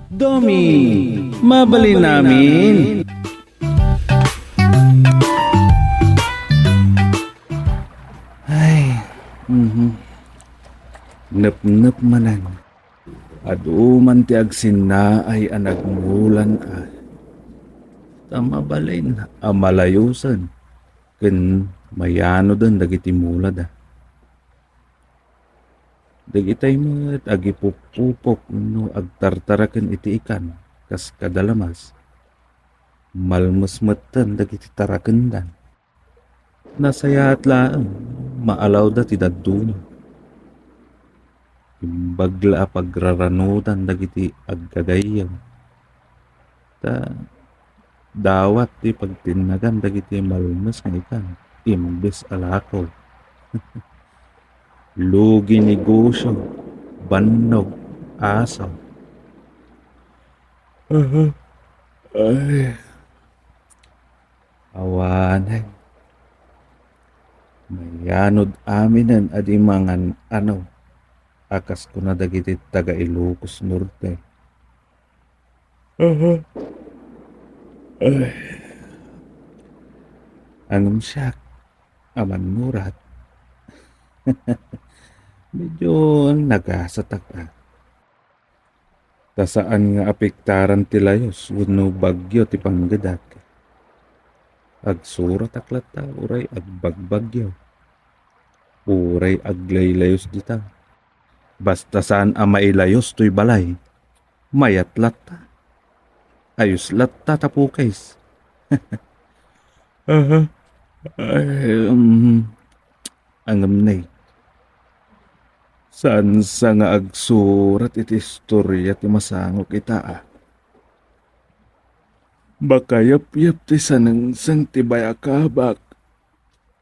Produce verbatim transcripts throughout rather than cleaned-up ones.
Domi, mabalin amin. Ay, mhm. Nepnep manen. Adu man ti agsinnaay a nagmulan a. Ta mabalin a malayosen ken mayanoden dagiti mulada. Dagitay met agipuppupok no agtartaraken iti ikan kas kada lamas. Malmesmetten dagiti tarakendan. Nasayaat laeng, maalawda ti dadduma. Imbag la a pagraranudan dagiti aggagayyem. Ta dawat ti pagtinnagan dagiti malmes nga ikan imbes a lakaw. Lugi negosio, bannog, asaw. Aha. Ay. Awanen. Mayanod aminen a di mangan-ano a kas kuna dagiti taga Ilocos Norte. Aha. Ay. Ngem siak a mannurat. Medyo nagasatak a. Ta saan nga apektaran ti layus wenno bagyo ti panggedak. Agsuratak latta uray agbagbagyo, uray aglaylayus dita. Basta saan a mailayus toy balay, mayat latta. Ayus latta ta pukis. Aha. Ay, um, Ngem nay, saan sa nga agsurat iti istoria ti masangok ita a? Makayapyap ti sanengseng ti bayakabak.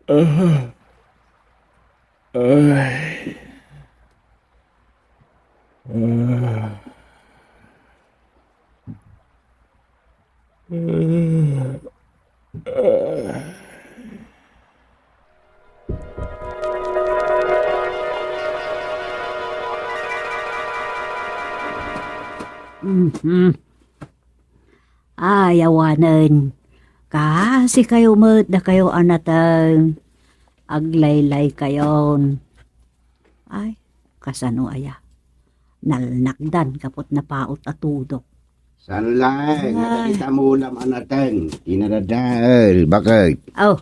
Ah. Ay. Ah. Mhm. Ay, awanen. Kaasi kayo met dakayo a nateng. Aglaylay kayon. Ay, kasano aya? Nalnakdan kaput napaut a tudok. Saan laeng nga dagita mulam a nateng ti nadadael? Baket? Oh,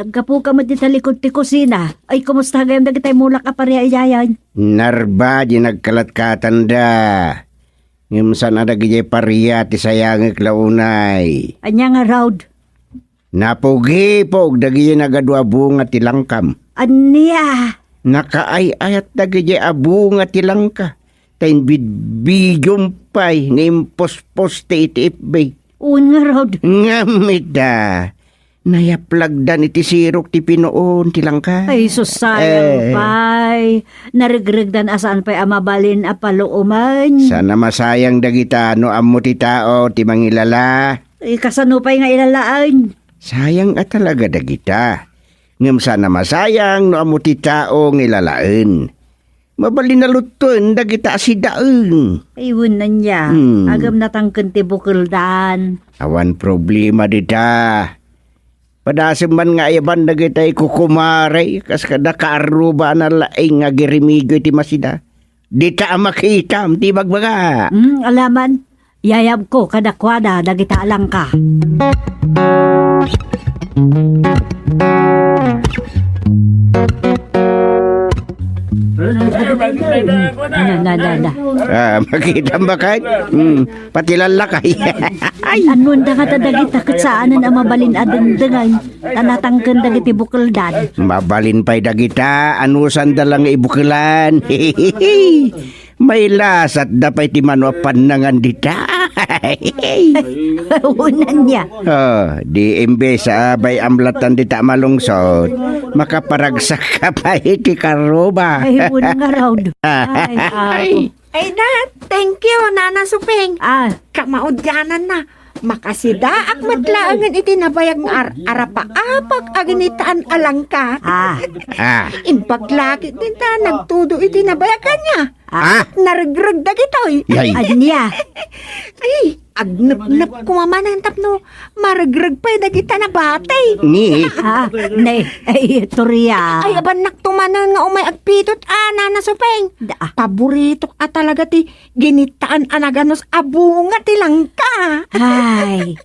naggapu ka met dita likod ti kusina. Ay, kumusta gayam dagitay mulak a paria idiayen? Narba di nagkalatkatanda. Ngem saan a dagidiay paria ti sayangek la unay. Ania ngarud? Napugipog dagidiay nagadu a bunga ti langkam. Ania? Nakaay-ayat dagidiay a bunga ti langka, ta inbidbidiom pay nga impost-poste iti F B. Wen ngarud. Ngem ita, nayaplagdan iti sirok ti pinuon ti langka. Ay, sus, sayang pay. Naregregdan a saan pay a mabalin a paluomen. Saan a masayang dagita no ammo ti tao ti mangilala. Ay, kasano pay nga ilalaen? Sayang a talaga dagita. Ngem saan a masayang no ammo ti tao nga ilalaen. Mabalin a luttoen dagita a sidaen. Ay, wen ania. Hmm. Agem natangken ti bukeldan. Awan problema dita. Padasem man nga ayaban dagitay kukumare, kas kada kaarruba a nalaing nga agirimidio iti masida. Dita a makitam ti ibagbaga. Hmm, alaman. Iyayabko kadakuada dagita a langka. Na, na, na, na. Ah, makitam ba kay? Hmm, pati lallakay. Ay, annon da kata dagita ket saanen a mabalin a dengdengen, ta natangken dagiti bukeldan. Mabalin pay dagita, anusanda la nga ibukelan. Mailasatda pay ti mano a pannangan dita. Wen ania. Oh, di imbes a bay-am latan dita a malungsot, makaparagsak ka pay iti karuba. Ay, wen ngarud. Ay, apo. Ay, na, thank you, Nana Suping. Ah. Kamaudiananna. Makasidaak met laengen iti nabayag nga ar-, arapaapak a ginitaan a langka. Ah. Ah. Imbag la ketdin ta nagtudo iti nabayag kaniak. Ah. Naregreg dagitoy. Yay. Ania? Ay, agnepnep koma manen tapno maregreg pay dagita nabati. Ni. Ah, ne, ay, Toria. Ay, abannak to manen nga umay agpitot, ah, Nana Supeng. Da. Paboritok a talaga ti ginitaan a naganus a bunga ti langka. Ay.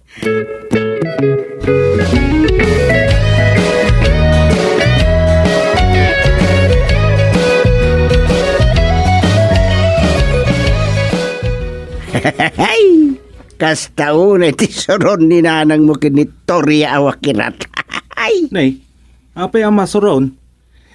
Kasta unay ti suron ni nanangmo ken ni Toria a wakirat. Ay. Nay, apay a masuron?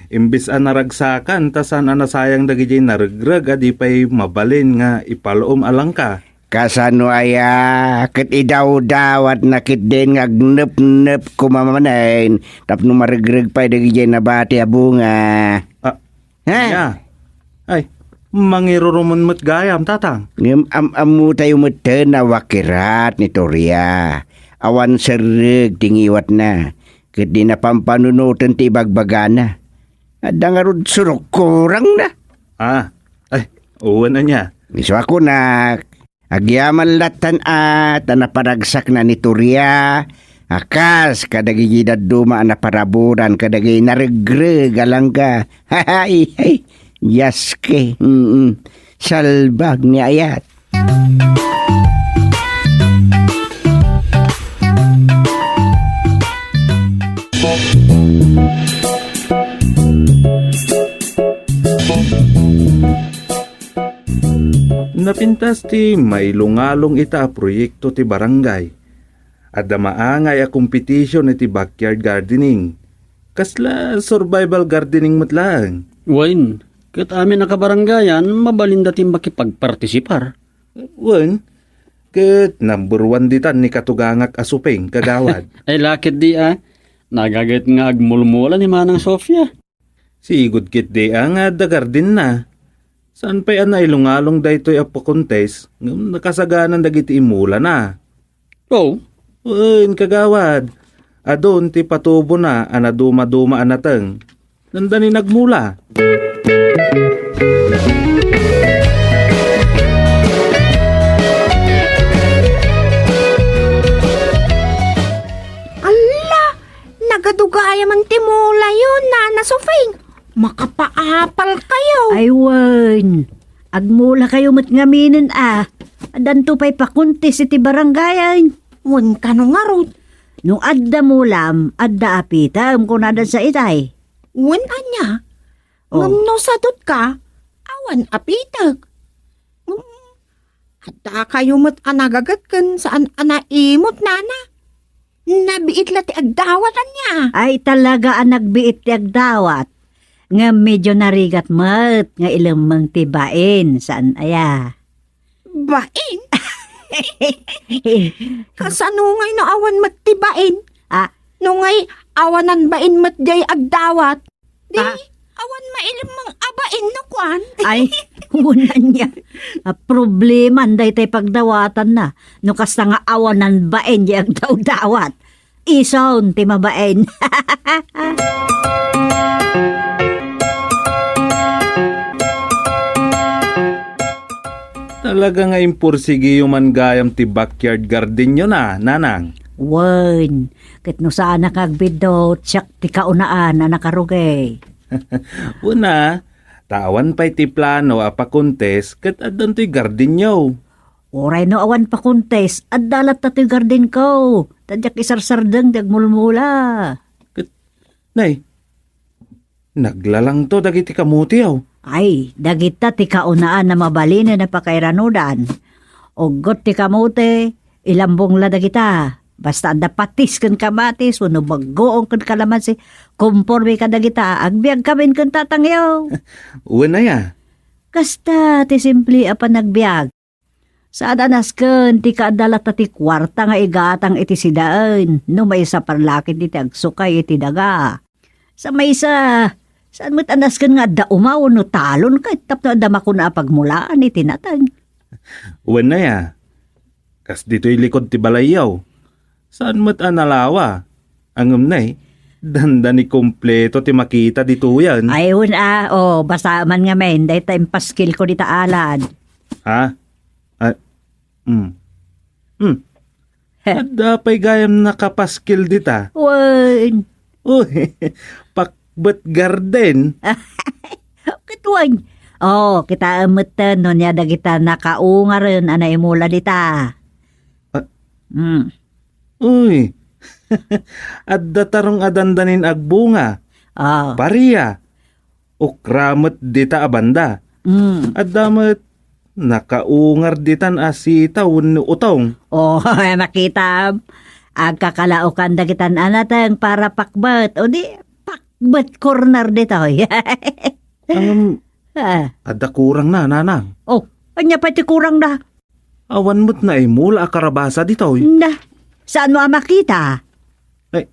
Imbes a naragsakan, ta saan a nasayang dagidiay naregreg a di pay mabalin nga ipaluom a langka. Kasano aya? Ket idawdawatna ketdin nga agnepnep koma manen tapno maregreg pay dagidiay nabati a bunga. Ah, ha? Ania? Ay, mangirurumon met gayam, Tatang. Ngem am-ammotayo metten a wakirat ni Toria. Awan serreg ti ngiwatna, ket di napampanunoten ti ibagbagana. Adda ngarud surok kurangna. Ah, ay, wen ania? Isu a kunak, agyaman lattan a ta naparagsakna ni Toria a kas kadagiti dadduma a naparaburan kadagiti naregreg a langka. Hay, hay, yaske. Mm-mm. Salbag ni ayat. Napintas ti mailungalong ita a proyekto ti barangay. Adda maangay a competition iti backyard gardening. Kasla survival gardening met laeng. Wen, ket amin a kabarangayan, mabalinda ti makipagpartisipar. Wen, ket number one ditan ni katugangak a Supeng, kagawad. Ay, la ketdi a. Nagaget nga agmulmula ni Manang Sofia. Sigud ketdi a nga adda gardenna. Saan pay a nailungalong daytoy a pakontes ngem nakasaganan dagiti immulana. Oh? Wen, kagawad. Adun ti patubona a nadumaduma a nateng. Nanda ni nagmula. Alla! Nagadugayaman ti mulayo, Nana Sofing. Makapaapal kayo. Ay, wen. Agmula kayo met ngaminen a. Addanto pay pakontes iti barangayan. Wen kano ngarud. No adda mulam, adda apitem, kunadan sa itay. Wen ania? Oh. Ngem no sadut ka, awan apitek. Ngem adda kayo met a nagaget ken saan a naimot, Nana. Nabiit la ti agdawat ania. Ay, talaga a nagbiit ti agdawat. Ngem medyo narigat met nga ilemmeng ti bain, saan aya? Bain? Kasano ngay no awan met ti bain? Ah. No ngay awanan bain met jay agdawat? Di, ah, awan mailemmeng a bain no kuan. Ay, wen ania. Ah, probleman daytay pagdawatanna. No kasta nga awanan bain jay agdawdawat. Ison ti mabain. Talaga nga impursigiyo man gayam ti backyard gardenyo na, Nanang. Wen, ket no saanak nga agbiddut, siak ti kaunaan a nakarugi. Una, ta awan pay ti plano a pakontes ket addantoy gardenyo. Uray no awan pakontes, adda latta toy gardenko. Ta diak isarsardeng ti agmulmula. Ket, nay, naglalangto dagiti kamote, aw. Ay, dagita ti kaunaan a mabalinen a pakairanudan. Uggot ti kamote, ilambong la dagita. Basta adda patis ken kamatis, wenno bagoong ken kalamansi, konforme kadagita, agbiagkamin ken tatangyo. Wen aya? Kasta ti simple a panagbiag. Saan a nasken ti kaadda latta ti kuarta nga igatang iti sidaen no maysa parlaket iti agsukay iti daga. Sa maysa, saan met a nasken nga adda uma wenno talon ket tapno adda makuna a pagmulaan iti nateng. Wen aya, Kas ditoy likod ti balayyo. Saan met a nalawa. Ngem nay, dandani kompleto ti makita ditoyen. Ay, wen a. O, basta man ngamin, dayta impaskilko dita alad. Ha? Ah, hmm. Hmm. Adda pay gayam nakapaskil dita. Wen. Uy, Pakbet Garden. Ket wen. O, kitaem metten no ania dagita nakaungaren a naimula dita. Ah. Hmm. Uy. Adda tarong a dandanin agbunga. Ah. Paria. Okra met dita a banda. Mm. Adda met nakaungar ditan a sitaw wenno utong. O, makitam. Agkakalaokan dagitan a nateng para pakbet. O di, pakbet corner ditoy. Ngem, ah, adda kurangna, nanang. O, ania pay ti kurangna? Awan met naimula a karabasa ditoy. Na, saan mo a makita? Ay,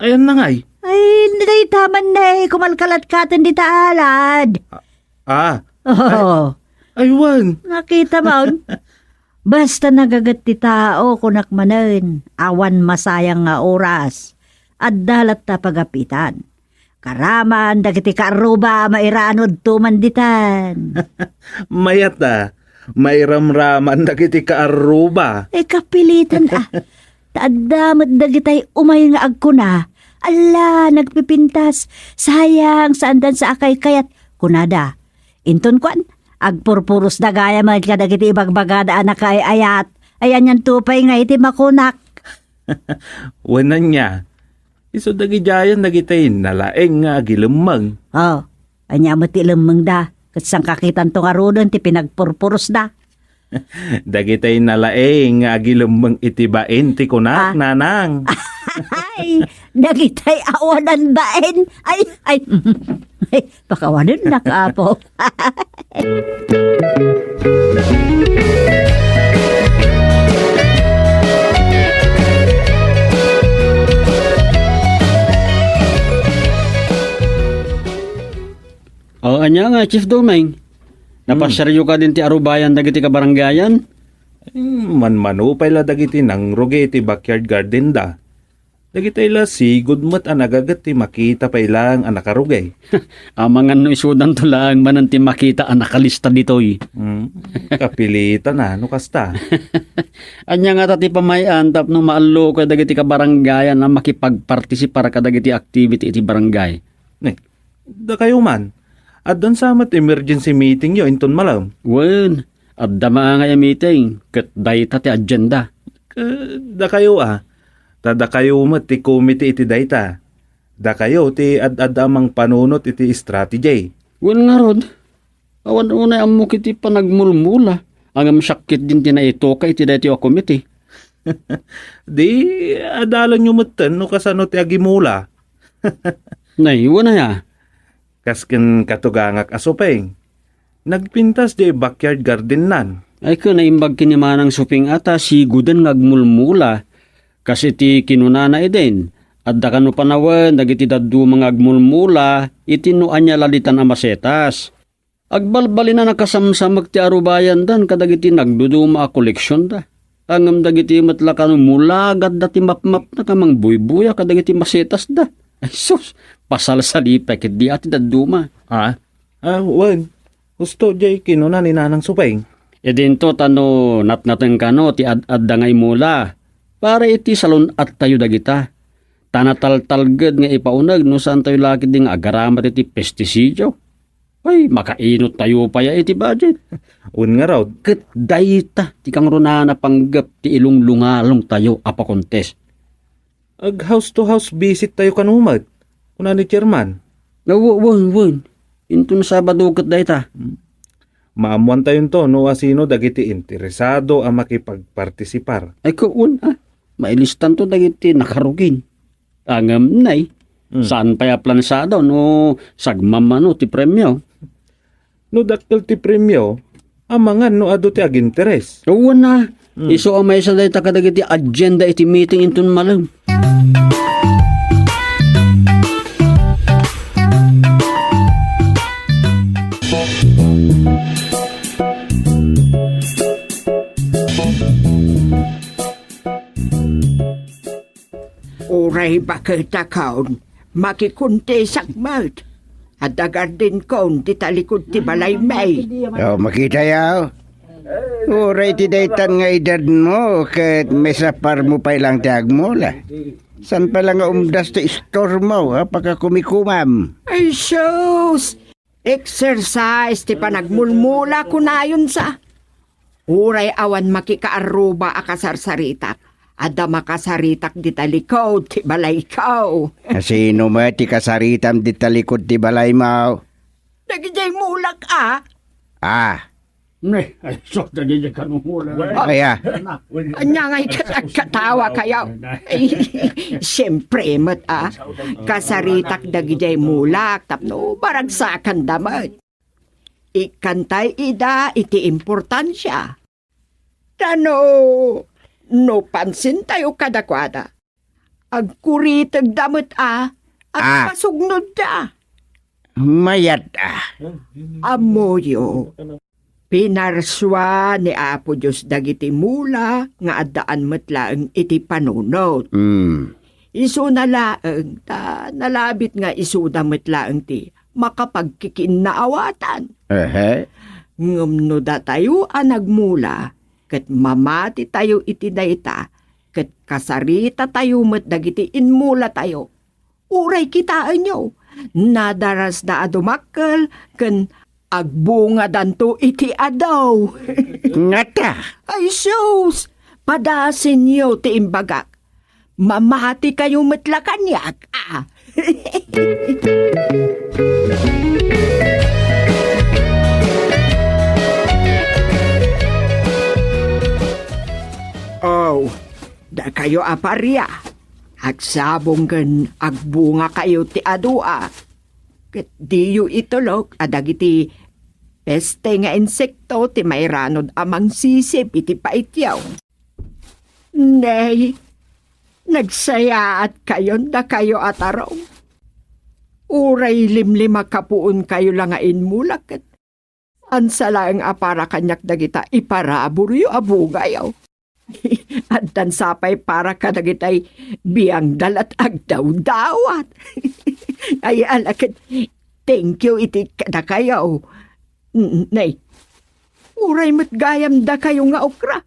ayan na ngay. Ay, dayta man nay, kumalkalatkaten dita alad. Ah. O. Ay, ay, wen. Nakita mo? Basta nagaget ti tao, kunak manen, awan masayang nga oras. Adda latta pagapitan. Karaman dagiti kaarruba a mairanud tuman ditan. Mayat a, mairamraman dagiti kaarruba. Eh, kapilitan a. Ta adda met dagitay umay nga agkuna, "Alla, nagpipintas. Sayang, saandan sa a kaykayat," kunada. Inton kuan, agpurpurosda gayam met kadagiti ibagbagada a nakaay-ayat. Ay, anianto pay nga iti makunak. Wen ania, isu dagidiayen dagitay nalaeng nga agilemmeng. O, ania met ti lemmengda? Ket saan kakitanto ngaruden ti pinagpurpurosda? Dagitay nalaeng nga agilemmeng iti bain ti kunak, ah, nanang. Ay, dagitay awanan bain. Ay, ay. Pakawanennak, Apo. O, ania nga, Chief Domeng? Hmm. Napasiaryo kadin ti arubayan dagiti kabarangayan? Hmm, manmano pay la dagiti nangrugi iti backyard garden da. Dagitay la sigud met a nagaget ti makita pay laeng a nakarugay. Amangan no isudanto laeng manen ti makita a nakalista ditoy. Hmm, kapilitan a no kasta. Ania ngata ti pamay-an tapno maalluko dagiti kabarangayan a makipagpartisipar kadagiti activity iti barangay? Ne, dakayo man, addan sa met emergency meetingyo inton malem. Wen, adda maangay a meeting, ket dayta ti agenda. Ket dakayo a, ta dakayo met ti committee iti dayta. Dakayo ti ad-adda a mangpanunot iti strategy. Wen ngarud, awan unay ammok iti panagmulmula, ngem siak ketdin ti naituka iti daytoy a committee. Di, adalanyo metten no kasano ti agimula. Nay, wen aya? Kas ken katugangak a Suping. Nagpintas diay backyard gardennan. Ay ken, naimbag ken ni Manang Suping a ta siguden nga agmulmula. Kas iti kinunana idin, adda kano panawen dagiti dadduma nga agmulmula iti no ania la ditan a masetas. Agbalbalin a nakasamsamek ti arubayandan kadagiti nagduduma a koleksionda. Ngem dagiti met la kano mulagadda ti mapmapna nga mangbuybuya kadagiti masetasda. Ay sus, pasalsalipay ketdi a ti dadduma. Ah? Ah, wen. Husto diay kinuna ni Nanang Suping. Idinto ta no natnateng kano ti ad-adda nga imula, para iti salun-attayo dagita. Ta nataltalged nga ipauneg no saantayo la ketdi nga agaramat iti pestisidio. Ay, makainut tayo pay iti budget. Wen ngarud. Ket dayta ti kangrunana panggep ti ilunglungalong tayo a pakontes. Ag house to house visit tayo kano met, kuna ni Chairman. Wen, wen, wen. Inton Sabado ket dayta. Hmm. Maammuan tayonto no asino dagiti interesado a makipagpartisipar. Ay, ket wen, ah. Mailistanto dagiti nakarugin. Ngem nay, hmm, saan pay a plansado no sagmamano ti premio? No dakkel ti premio, amangan no adu ti aginteres. Wen a, hmm, isu a maysa dayta kadagiti agenda iti meeting inton malem. Pray baketakon, makikuntisak met. Adda gardenkon ti talikod ti balaymi. O, makitayo. Uray ti daytan nga edadmo ket maisaparmo pay lang ti agmula. Saan pay lang nga umdas ti istormo, a, pakakumikumam. Ay, sus! Exercise ti panagmulmula, kunayon sa. Uray awan makikaarruba a kasarsaritak, adda makasaritak dita likod ti balayko. Sino met ti kasaritam dita likod ti balaymo? Dagidiay mulak a. Ah. Ne, ay, sus, dagidiay kanungolan. Ay, ah. Ania ngay kat-, agkatawa kayo? Ay, siyempre met, ah. Kasaritak dagidiay mulak, tapno baragsakan da met. Ikkantay ida iti importansia. Ta no, no pansintayo kadakuada, agkuritegda met a, Ah. agpasugnodda. Mayat a. Ammoyo, pinarsua ni Apo Dios dagiti mula nga addaan met laeng iti panunot. Mm. Isuna laeng, ta nalabit nga isuda met laeng ti makapagkikinnaawatan. Ehe. Ngem no datayo a nagmula, ket mamatitayo iti dayta, ket kasaritatayo met dagiti inmulatayo. Uray kitaenyo, nadarasda a dumakkel ken agbungadanto iti adu. Ngata? Ay sus! Padasenyo ti imbagak. Mamatikayo met la kaniak, a. Oh, dakayo a paria, agsabong ken agbungakayo ti adua. Ket diyo itulok a dagiti peste nga insekto ti mairanod a mangsisip iti paityo. Nay, nagsayaatkayon dakayo a tarong. Uray limlima kapuonkayo la nga inmula ket saan sa laeng a para kaniak dagita iparaburyo a bungayo. Addan sapay para kadagitay biangda la agdawdawat. Ay, ala ket, thank you iti kadakayo. Mm, nay, uray met gayam dakayo nga okra.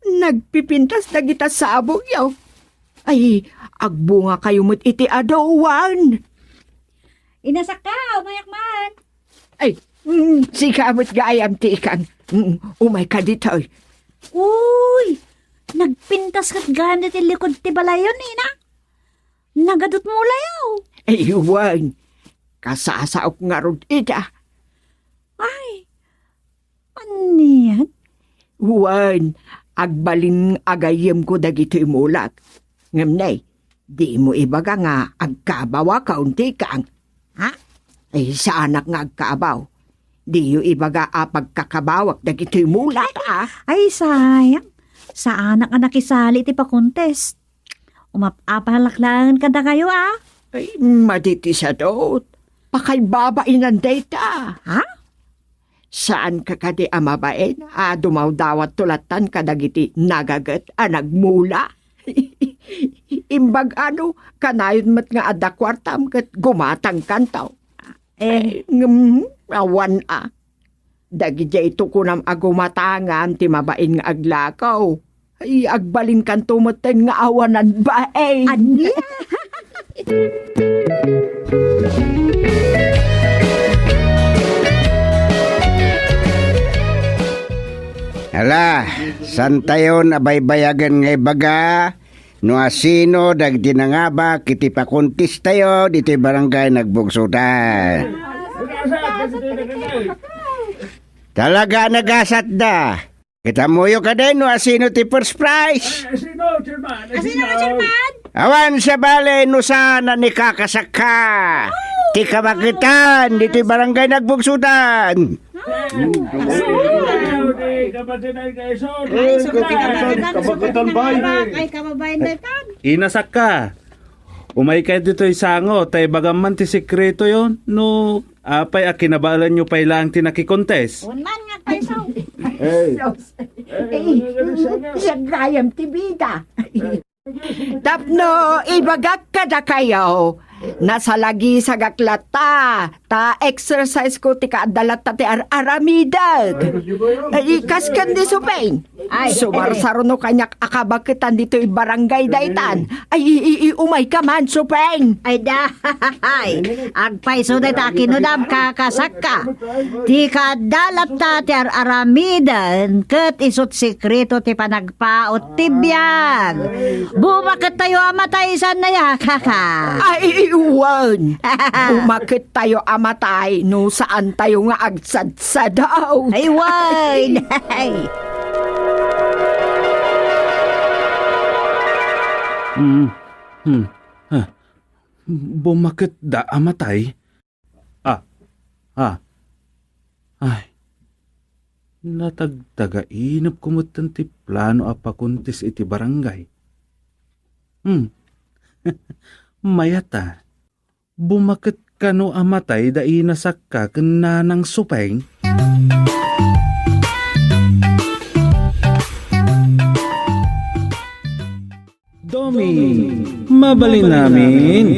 Nagpipintas dagita sabongyo. Ay, agbungakayo met iti adu wen. Inasakka, umayak man. Ay, mm, sika met gayam ti ikang. Mm, umayka ditoy. Uy, nagpintas ket gayam ditoy likod ti balayon, ina. Nagadut mulayo. Ay, wen. Kasasaok ngarud ida. Ay, anian? Wen, agbalin a gayyemko dagitoy mulak. Ngem nay, dimo ibaga nga agkabawak a untikang. Ha? Ay, saanak nga agkabaw. Diyo ibaga a pagkakabawak dagitoy mulak, a. Ay, sayang. Saanak a nakisali iti pakontest. Umap-apalak laeng kadakayo, a. Ay, madi ti sadot. Pakaibabainan dayta. Ha? Saanka kadi a mabain a dumawdawatto lattan kadagiti nagaget a nagmula? Imbag ano, kanayon met nga adda kuartam ket gumatangkanto. Eh. Ngem, awan a. Dagidiay to kunam a gumatangan ti mabain nga aglakaw. Ay, agbalinkanto metten nga awanan bain. Ania? Ala, santayon a baybayagen nga ibaga no asino dagiti nangabak iti pakontestayo ditoy barangay Nagbugsutan. Talaga a nagasatda. Ket ammoyo kadi no asino ti first prize? Asino, Chairman? Asino, Chairman? Awan sa bale no saan a ni Kakasakka. Ti kabaketan ditoy barangay Nagbugsutan. Ay, kabaketan, bay. Ay, kababayan, bay, pan. Inasakka. Umayka ditoy sango, ta ibagam man ti sekretoyo, no apay a kinabaelanyo pay laeng ti nakikontes. Wen man nga pay so. Hey. Sus. Eh, siya gayam ti bida. Tapno ibagak kadakayo, nasalagisagak latta, ta exercise ko ti kaadda latta ti ar-aramidek. Ay, kas ken ni Supeng. Ay. Sumarsaruno kaniak a kabaketan ditoy barangay daytan. Ay, i-, i-, i-, umayka man, Supeng. Ay, da. Ay, agpayso dayta a kinunam, kakasakka. Ti kaadda latta ti ar-aramiden, ket isut' sekreto ti panagpaut ti biag. Bumakettayo a matay, saan aya, kaka? Ay, wen. Bumakettayo a matay no saantayo nga agsadsadaw. Ay, wen. Ay. Hmm. Hmm. Ah. Bumaketda a matay? Ah, ah. Ay, natagtagainepko metten ti plano a pakuntis iti barangay. Hmm. Mayat a. Bumaket kano a matay da inasakka ken Nanang Supeng? Domi, mabalin amin.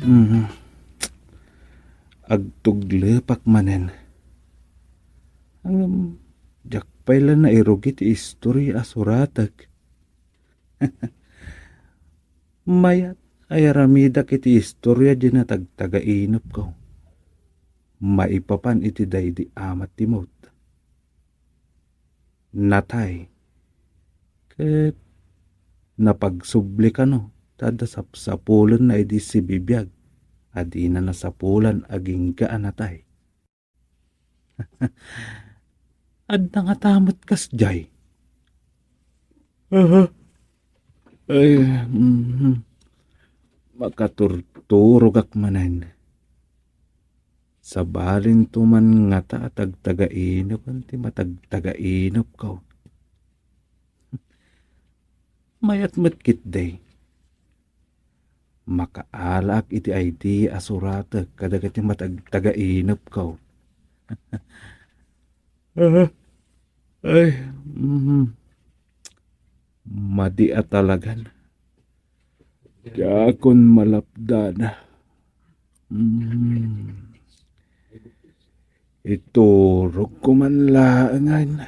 Mhm. Agtuglepak manen. Ngem, diak pay la nairugi ti istorya a suratek. Mayat ay aramidak iti istorya diay natagtagainepko. Maipapan iti daydi amat ti Mot. Natay. Ket napagsubli kano ta adda sapsapulenna idi sibibiag a dina nasapulan agingga a natay. Adda ngata met kasdiay. Aha. Ay, mhm. Makaturturogak manen. Sabalinto man ngata a tagtagainep ti matagtagainepko. Mayat met ketdi. Makaalaak iti idea a suratek kadagiti matagtagainepko. Ay, mhm. Madi a talagan. Diakon malapdan. Mm. Iturogko man laengen.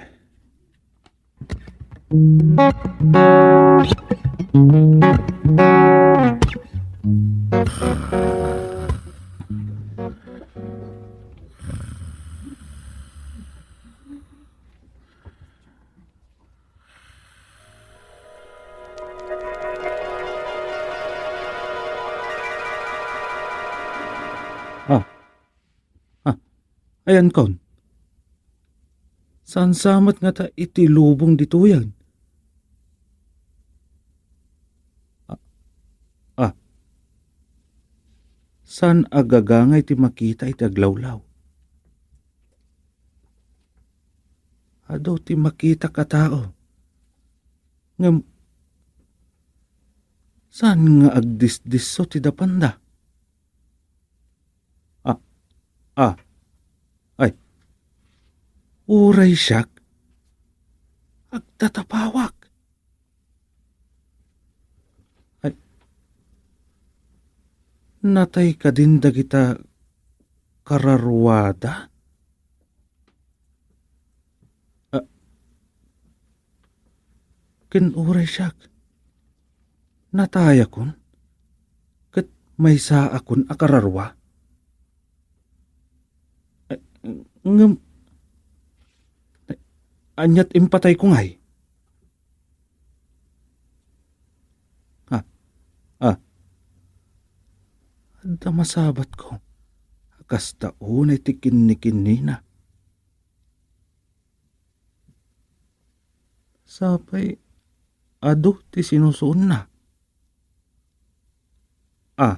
Ah. Ah. Ayanko. Saan sa met ngata iti lubong ditoyen? Ah. Ah. Saan a gagangay ti makita iti aglawlaw? Adu ti makitak a tao. Ngem, saan nga agdisdisso ti dapanda? Ah, ah, ay, uray siak, agtatapawak. Ay, natay kadin dagita kararuada? Ah, ken uray siak, natayakon, ket maysaakon a kararua. Ah, ngem, aniat impatayko ngay? Ah, ah. Adda masabatko a kasta unay ti kinnikinnina. Sapay adu ti sinusuonna. Ah.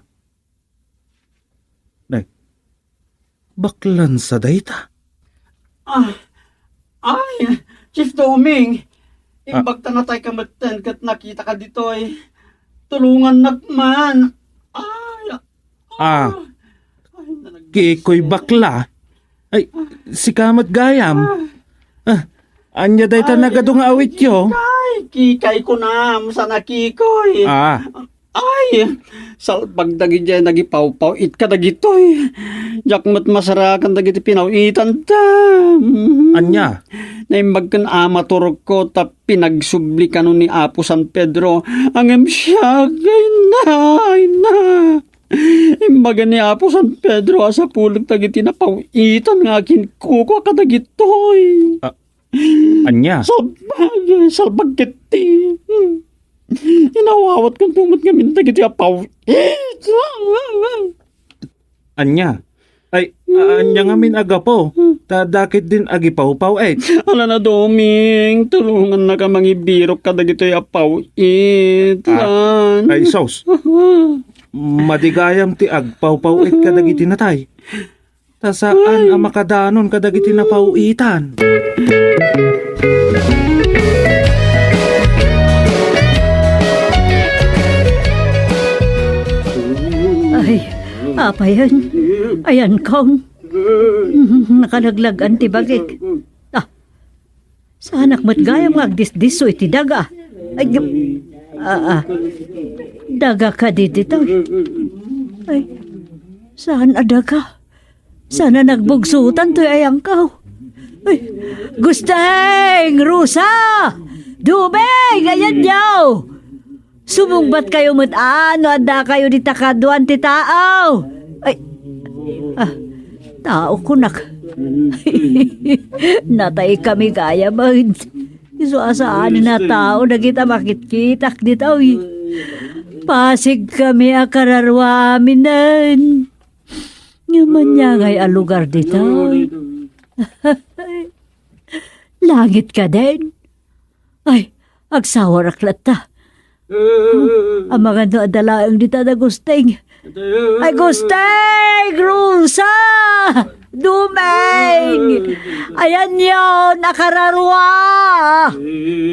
Nay, baklan sa dayta. Ah, ay, Chief Doming, ah, imbag ta natayka metten ket nakitaka ditoy. Tulongannak man. Ay, ah, ah, ay, nalaglag. Kikoy bakla. Ay, sika met gayam. Ah. Ah, Ania dayta nagadu nga awityo? Kikay, kikay kunam, sana kikoy. Ah. Ay, salbag dagidiay nagipawpaw-it kadagitoy. Diak met masarakan dagiti pinaw-itanta. Ania? Naimbag ken ama turogko ta pinagsubli kano ni Apo San Pedro. Ngem siak, ay na, ay na. Imbaga ni Apo San Pedro a sapulek dagiti napaw-itan nga akinkukua kadagitoy. Ah, ania? Salbag, salbag ketdi. Inawawatkanto met ngamin dagiti apaw-it. Ania? Ay, a-, ania ngamin a gapu? Ta daketdin agipawpaw-it. Ala na, Doming, tulongannaka mangibirok kadagitoy apaw-it. Ah, ay, sus. Madi gayam ti agpawpaw-it kadagiti natay. Ta saan a makadanon kadagiti napaw-itan. Ay, apayen, ayankaon. Nakalaglag-an ti bagik. Ah, saanak met gayam nga agdisdisso iti daga. Ay, ah, ah. Daga kadi ditoy. Ay, saan a daga? Saan a nagbugsotan toy ayankaw? Ay, Gusteng! Rosa! Dumeng! Ayanyo! Sumungbatkayo met a no addakayo dita kaduan ti tao. Ay, ah, tao kunak. Nataykami gayam met. Isu a saan a tao dagita makitkitak ditoy. Pasigkami a kararuaminen. Ngem ania ngay a lugar ditoy? Langit kadin? Ay, agsawarak latta. Amangan no adda laeng dita da Gusteng. Ay, Gusteng! Rosa! Dumeng! Ayanyon a kararua!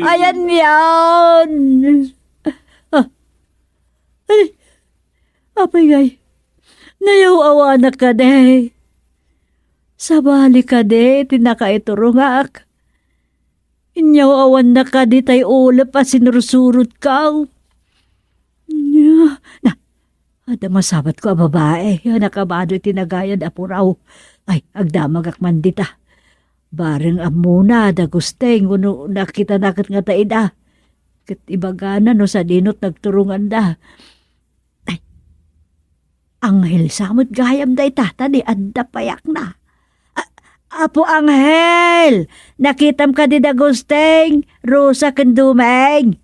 Ayanyon! Ah, ay, apay ngay, nayaw-awanak kadi. Sabali kadi ti nakaiturongak. Inyaw-awannak kadi tay ulep a sinursurotko. Nya, na, adda masabatko a babai a nakabado iti nagayad a puraw. Ay, agdamagak man dita. Bareng ammona da Gusteng wenno nakitana ket nga taida. Ket ibagana no sadino ti nagturonganda. Ay, Anghel sa met gayam dayta, ta ni adda payakna. A-, Apo Anghel! Nakitam kadi da Gusteng, Rosa ken Dumeng?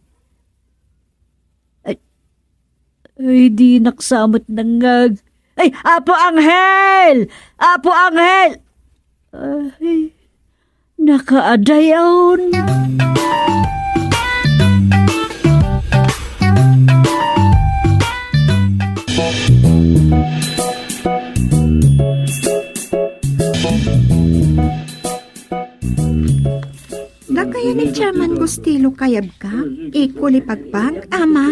Ay, ay, dinak sa met nangngeg. Ay, Apo Anghel! Apo Anghel! Ay, nakaadayon. Dakayo ni Chairman Gustilo kayabka, equally pagpag, ama?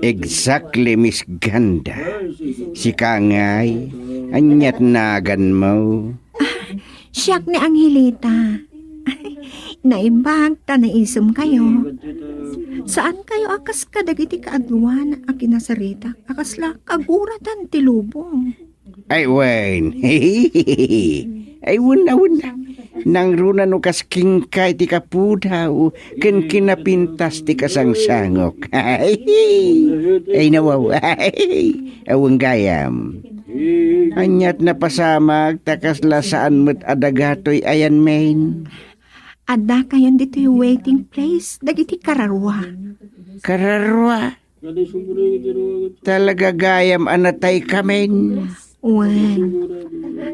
Exactly, Miss Ganda. Sika ngay, ania ti naganmo? Ah, siak ni Angelita. Naimbag ta naisem kayo. Saan kayo a kas kadagiti kaaduan a kinasaritak a kasla kaguratan ti lubong? Ay, wen. Ay, wen, wen. Nangruna no kas kenka iti kapudaw ken kinapintas ti kasangsangok. Ay, nawaw. Ay, awan gayam. Ania ti napasamak ta kasla saan met a dagatoy ayanmin? Addakayon ditoy waiting place dagiti kararua. Kararua? Talaga gayam a nataykamin. Wen.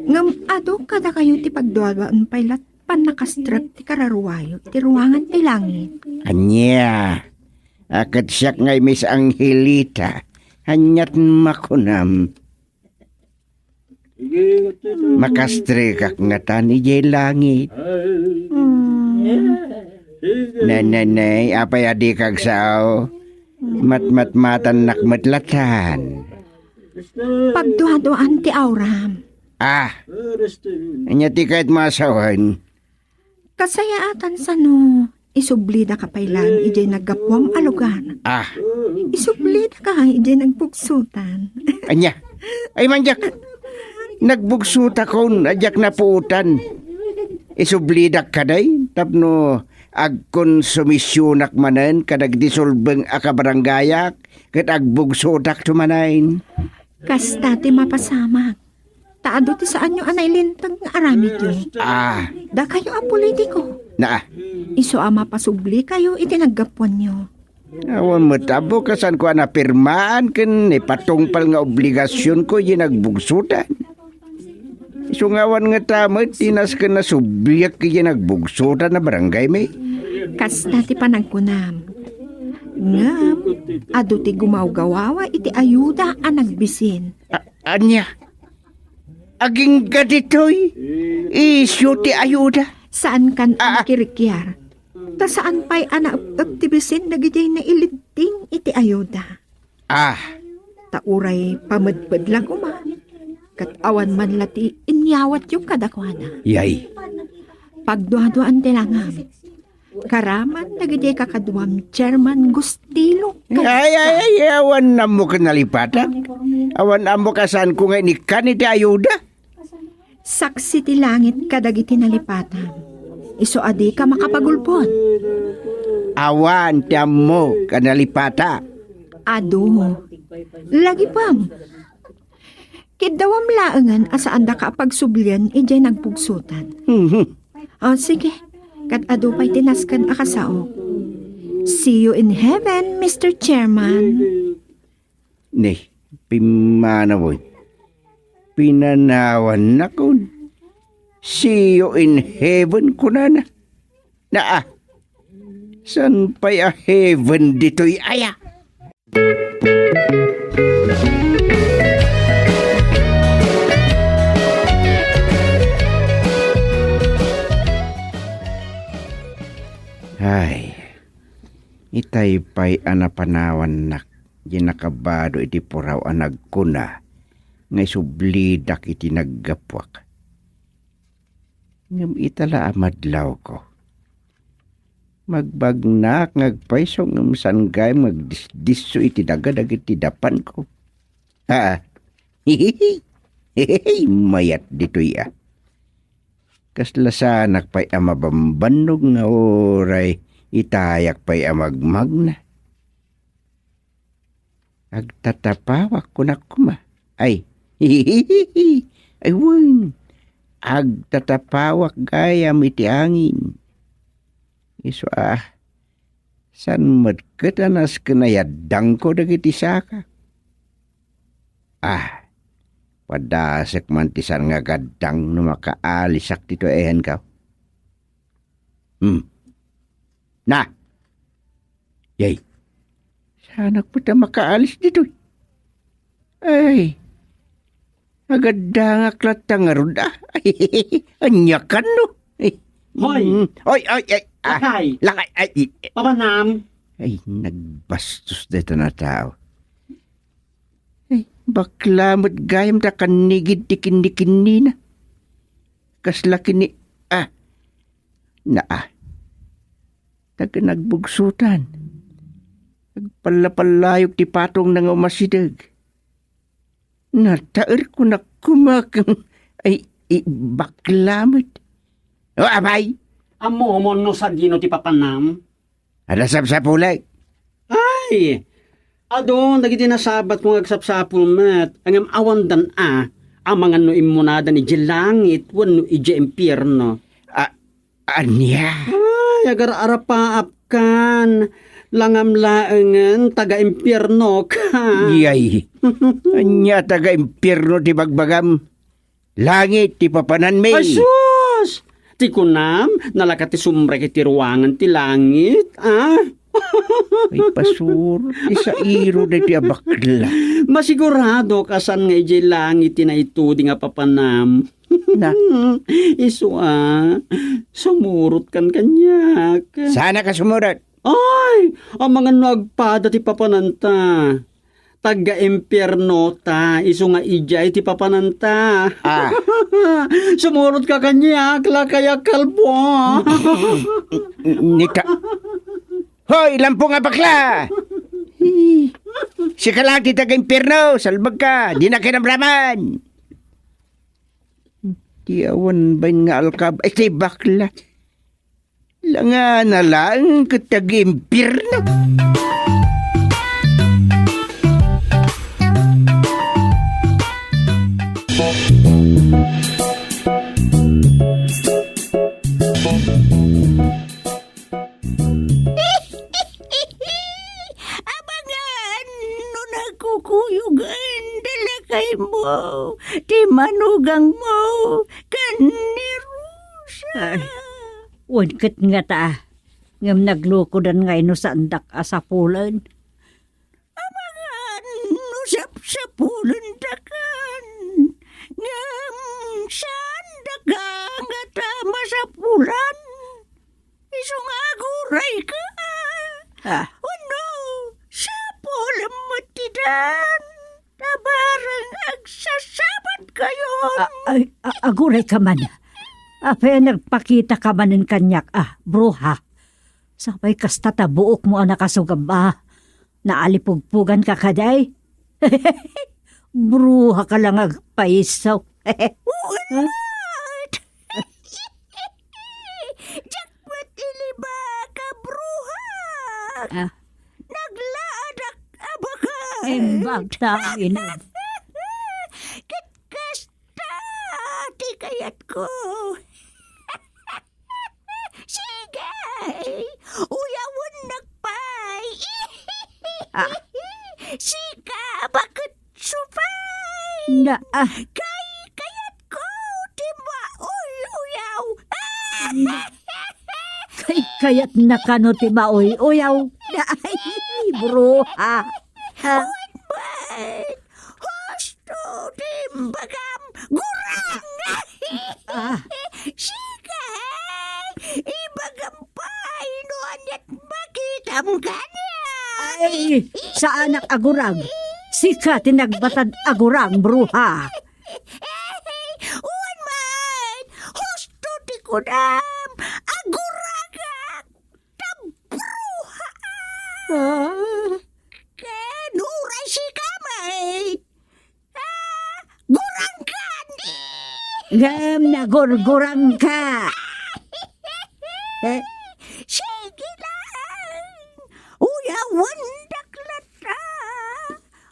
Ngem adu kadakayo ti pagduaduaen pay lat pannakastrek ti kararuayo ti ruangan ti langit. Ania? A ket siak ngay Miss Angelita. Ania ti makunam? Makastrekak ngatan idiay langit. Mm. Nananay, apay a dika agsao? Matmatmatannak met latan. Pagduaduaan ti auram. Ah, ania ti kayatmo a sawen? Kasayaatan sano, isublidaka pay laeng idiay naggapuam a lugar. Ah. Isublidaka idiay nagbugsotan. Ania? Ay, mandiak. Nagbugsotakon, a diak napuotan. Isublidak kadi, tapno agkonsumisionak manen kadagiti sulbeng a kabarangayak, ket agbugsotakto manen. Kasta ti mapasamak. Ta adu ti saanyo a nailinteg nga aramidyo. Ah. Dakayo a politiko. Naa. Isu a mapasublikayo iti naggapuanyo. Awan met, Apo, kasanko a napirmaan ken ipatungpal nga obligasionko iti nagbugsotan. Isu nga awan ngata met ti nasken a subliak iti nagbugsotan a barangay mi. Kasta ti panagkunam. Ngem, adu ti gumawgawawa iti ayuda a nagbisin. A-, ania? Agingga ditoy, isu ti ayuda. Saankan a Ah, ah. makirikiar. Ta saan pay a naep-ep ti bisin dagiti nailidding iti ayuda. Ah. Ta uray pamedped la koma, ket awan man la ti inyawatyo kadakuada. Yay. Pagduaduaan ti langam. Karaman dagiti kakaduam, Chairman Gustilo. Ay, ay, ay, awan ammo ken nalipatak. Awan ammo kasanko nga inikkan iti ayuda. Saksi ti langit kadagiti nalipatam. Isu a dika makapagulbod. Awan ti ammo ken nalipatak. Adu. Lagipem. Kiddawam laengen a saandaka a pagsublian idiay nagbugsotan. Mhm. Ah, sige. Ket adu pay ti nasken a kasaok. See you in heaven, Mister Chairman. Ni, pimmanawen. Pinanawannakon. See you in heaven, kunana. Naa, saan pay a heaven ditoy aya? Ay, itay pay a napanawannak di nakabado iti puraw a nagkuna nga isublidak iti naggapuak. Ngem ita la a madlawko. Magbagnaak nga agpayso ngem saan gayam nga agdisdisso iti daga dagiti dapanko. Haa. Mayat ditoy a. Kasla saanak pay a mabambannog nga uray itayak pay a magmagna. Agtatapawak, kunak koma. Ay, ay wen, agtatapawak gayam iti angin. Isu a, saan met ket a nasken a yaddangko dagiti saka? Ah, padasek man ti saan nga gaddang no makaalisak ditoy ayanko. Hmm. Na. Yay. Saanak met a makaalis ditoy. Ay. Agaddangak latta ngarud, ah. Ay, ania kan, no? Ay. Hoy. Mm. Oy, oy, ay. Ah. Lakay. Lakay, ay. Papanam. Ay, nagbastos dayta a tao. Ay, bakla met gayam ta kannigid ti kinnikinnina. Kasla kinni-, ah, naa. Taga nagbugsotan. Agpallapallayog ti patongna nga umasideg. Nataer kunak koma ken, ay, i-, bakla met. O, apay! Ammom no sadino ti papanam? Adda sapsapulek. Ay! Adu dagiti nasabatko nga agsapsapul met, ngem awandan a, amangan no immunadan idiay langit wenno idiay impierno. A-, ania? Ay, agar-arapaapkan. Langam laengen taga-impiernoka. Iyay. Ania taga-impierno ti bagbagam? Langit ti papananmi. Ay, sus! Ti kunam, nalaka ti sumrek iti ruangan ti langit, a? Ay, pasuro, ti sairo daytoy a bakla. Masiguradok a saan nga idiay langit ti naituding a papanam. Na? Isu a, sumurotkan kaniak. Saanak a sumurot? Ay, amangan no agpada ti papananta. Taga-impierno ta, isu nga idiay ti papananta. Ah. Sumurot ka kaniak, lakay a kalbo. Nika. Hoy, lampong a bakla! Sika lang ti taga-impierno, salbag ka, di na kinamraman. Ti awan bain nga alkab, ay, ti bakla. Langana laeng ket taga-impierno. Abangan no nagkukuyogan ti lakaymo, ti manugangmo, ken ni Rosa. Ay, wen ket ngata, ngem naglukodan nga ino saandak a sapulen. Amangan no sapsapulendakan, ngem saandaka ngata masapulan. Isu nga agurayka. Ah. Wenno, sapulem met ditan. Ta bareng agsasabatkayon. A-, ay, a-, agurayka man. Apay a nagpakitaka manen kaniak, a, bruha? Sapay kasta ta buokmo a nakasugab, a. Naalipugpuganka kadi? Bruhaka lang agpayso. Wen met! Diak met ilibak a bruha. Ah. Naglaadak a bakal. Imbag ta, inag. Ket kasta ti kayatko. Sige! Uyawennak pay! Ah. Sika, baketso pay! Na, ah. Kaykayatko ti maoy-oyaw! Na, kaykayatna kano ti maoy-oyaw? Na, ay, bruha! Ah. Wen met! Husto ti imbagam, gurang! Ah. Sika, ibagam pay no aniat makitam kaniak. Ay, saanak a gurang. Sika ti nagbatad a gurang, bruha. Wen met, husto ti kunam, aguragak. Ta bruha! Ah. Ken uray sika met, ah, gurangka ni! Ngem nagurgurangka. Eh? Sige lang. Uyawendak latta.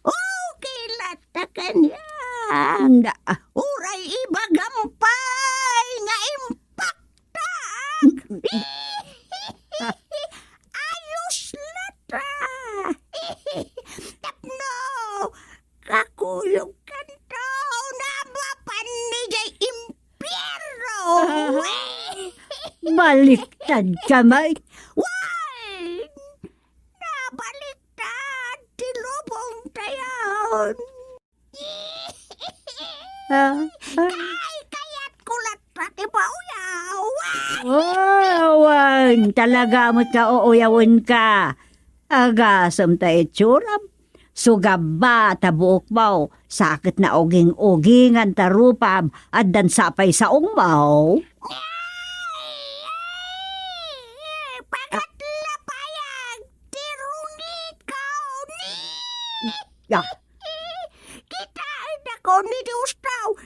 Okay latta kaniak. Anda? Uray ibagam pay nga impaktak. Ayos latta. Tapno kakuyogkanto a mapan idiay impierno. Ah, baliktad ka, Mike. Wen, nabaliktad ti lubongtayon. Ah, ah. Kaykayatko latta ti maoyaw. Oh, wen, talaga met nga uuyawenka. Agasem ta itsuram. Sugabba ta buokmo, sakit na uging-ugingan ta rupam, addan sapay saongmo. Pagatlapayag ti rungitko ni. Ya. Kitaendakon ni Dios tao.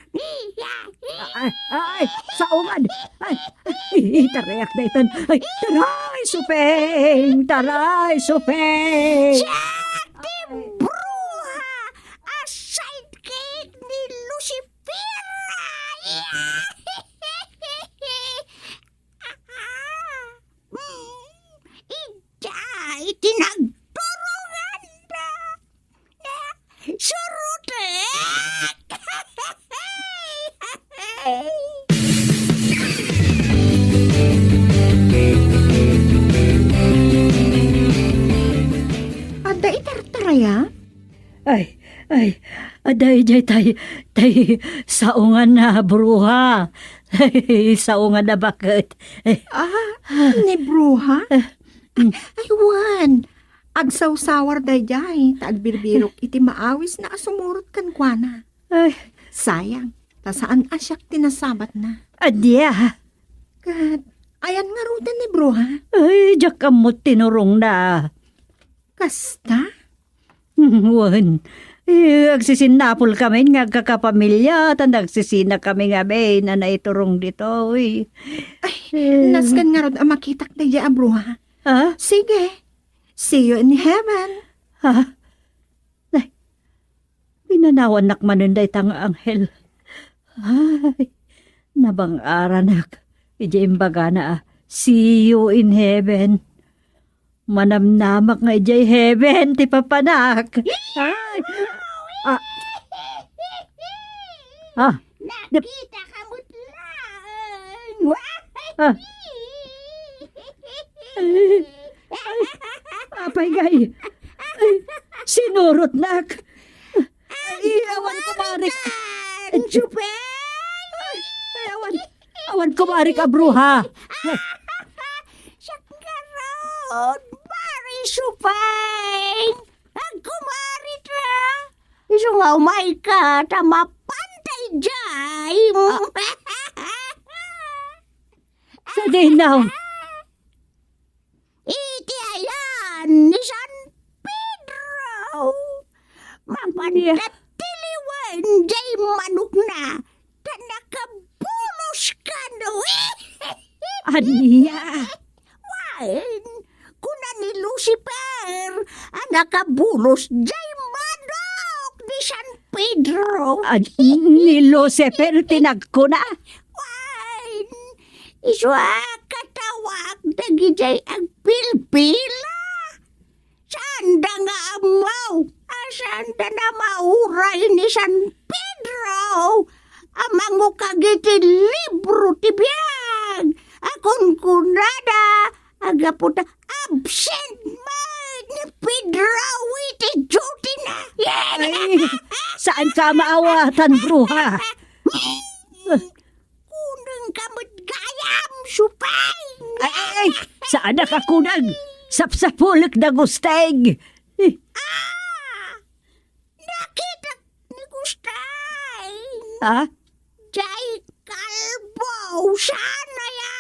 Ay, ay, saongan. Ay, ay, itarayak daytan. Ay, taray, supeng! Taray, supeng! Siak ti bruha a sidekick ni Lucifer! Mm, idiay ti nagturonganda. Surutek! Adda itartaraya? Ay, ay, adda idiay tay, tay saongan a bruha. Saongan a baket. Ah, ni bruha? Ay, wen. Agsawsawar daydiay ta agbirbirok iti maawisna a sumurot kenkuana. Ay. Sayang, ta saan a siak ti nasabatna. Ania? Ket ayan ngaruden ni Bruha? Ay, diak ammo tinurongna. Kasta? Wen, eh, agsisinnapolkami nga agkakapamilya, ta nagsisinakamin ngamin a naiturong ditoy. Ay, eh, nasken ngarud a makitak daydiay a Bruha. Ha? Sige. See you in heaven. Ha? Ay, pinanawannak manen dayta nga anghel. Ay, nabang-aranak idiay imbagana a, "See you in heaven." Manamnamak nga idiay heaven ti papanak. Ay. Ah. Ah. Nakita ka met laeng. Ah. Ay. Apay ngay. Ay, sinurotnak. Ay, awan kumarik. Ay, awan. Awan kumarik a bruha. Siak ngarud, Mari Supeng. Agkumarita. Isu nga umayka ta mapanta idiay. Ah. Sadino? Iti ayan ni San Pedro. Mapanda ti liwen jay manokna, ta nakabulos kano. Ania? Wen, kuna ni Lucifer a nakabulos jay manok ni San Pedro. Ah, ni Lucifer ti nagkuna? Wen, isu a katawak dagidiay agpilpila. Saanda nga ammo a saanda a mauray ni San Pedro a mangukag iti libro ti biag a kunkunada a gapu ta absent met ni Pedro iti duty na. Ay, saanka a maawatan, bruha. Kunengka met gayam, Supeng! Ay, ay, ay! Saanak a kuneg! Sapsapulek da Gusteng! Ah! Nakitak ni Gusteng! Ha? Jay kalbo, saan aya?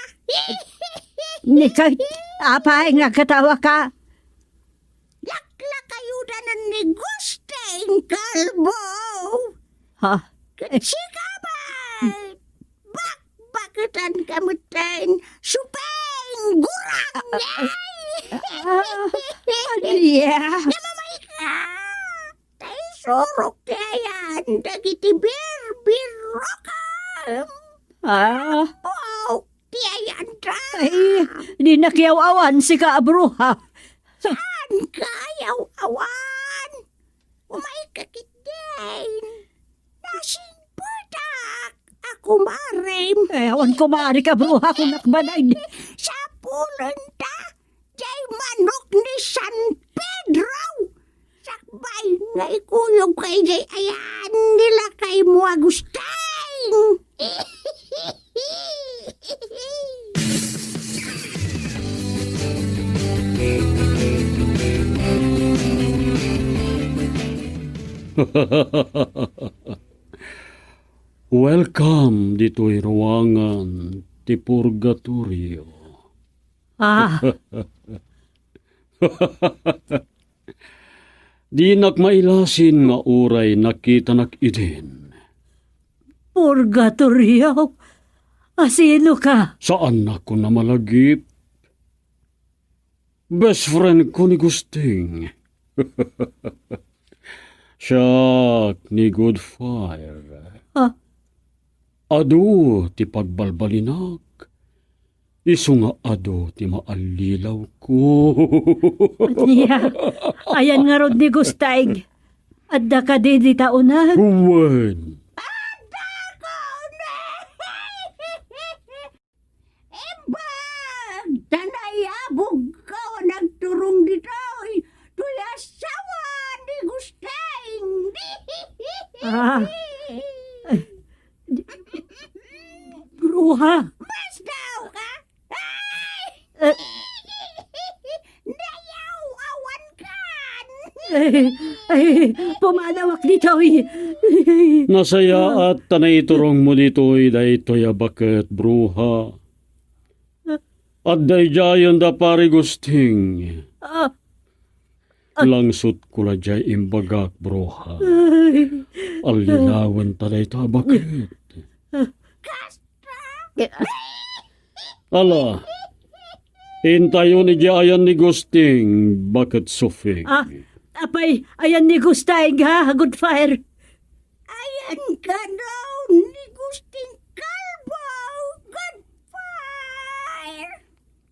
Ni kay, apay nga katawa ka? Laklakayudanan ni Gusteng kalbo! Ha? Ket sika met, bakbaketanka metten, Supeng gurangay! Ah, ania? Namamayka! Ta isurok ti ayan dagiti birbirokem! Ah. Wow! Ti ayanda! Ay, dinak yaw-awan, sika a bruha. Saanka yaw-awan? Umayka ketdin. Nasimpetak a kumarem. Eh, awan kumarek a bruha, kunak manay. Sapulenta jay manok ni San Pedro. Sakbay nga ikuyogka idiay ayan ni lakaymo a Gusteng. Welcome ditoy ruangan ti purgatorio. Ah. Dinak mailasin nga uray nakitanak idin. Purgatorio? Asino ka? Saannak a malagip. Best friend ko ni Gusting. Siak ni Goodfire. Ah. Adu ti pagbalbalinak. Isu nga adu ti maallilawko. Ania? Ayan ngarud ni Gusting. Adda kadi dita uneg? Wen. Adda ko uneg! Imbag ta nayabogko a nagturong ditoy, toy asawa ni Gusting. Ah. Bruha. Masdaw ka? Ay! Eh. Nayaw-awan ka, Ay, ay, pumanawak ditoy. Nasayaat ta naiturongmo ditoy daytoy a baket, bruha. Adda idiayen da Pari Gusting. Ah. Langsot ko la diay imbagak, bruha. Ay. Allilawen ta dayta a baket. Ala, intayon idiay ayan ni Gusting, baket Sufik. Ah, apay, ayan ni Gusting, ha, Good Fire? Ayan kano ni Gusting Kalbo, Good Fire.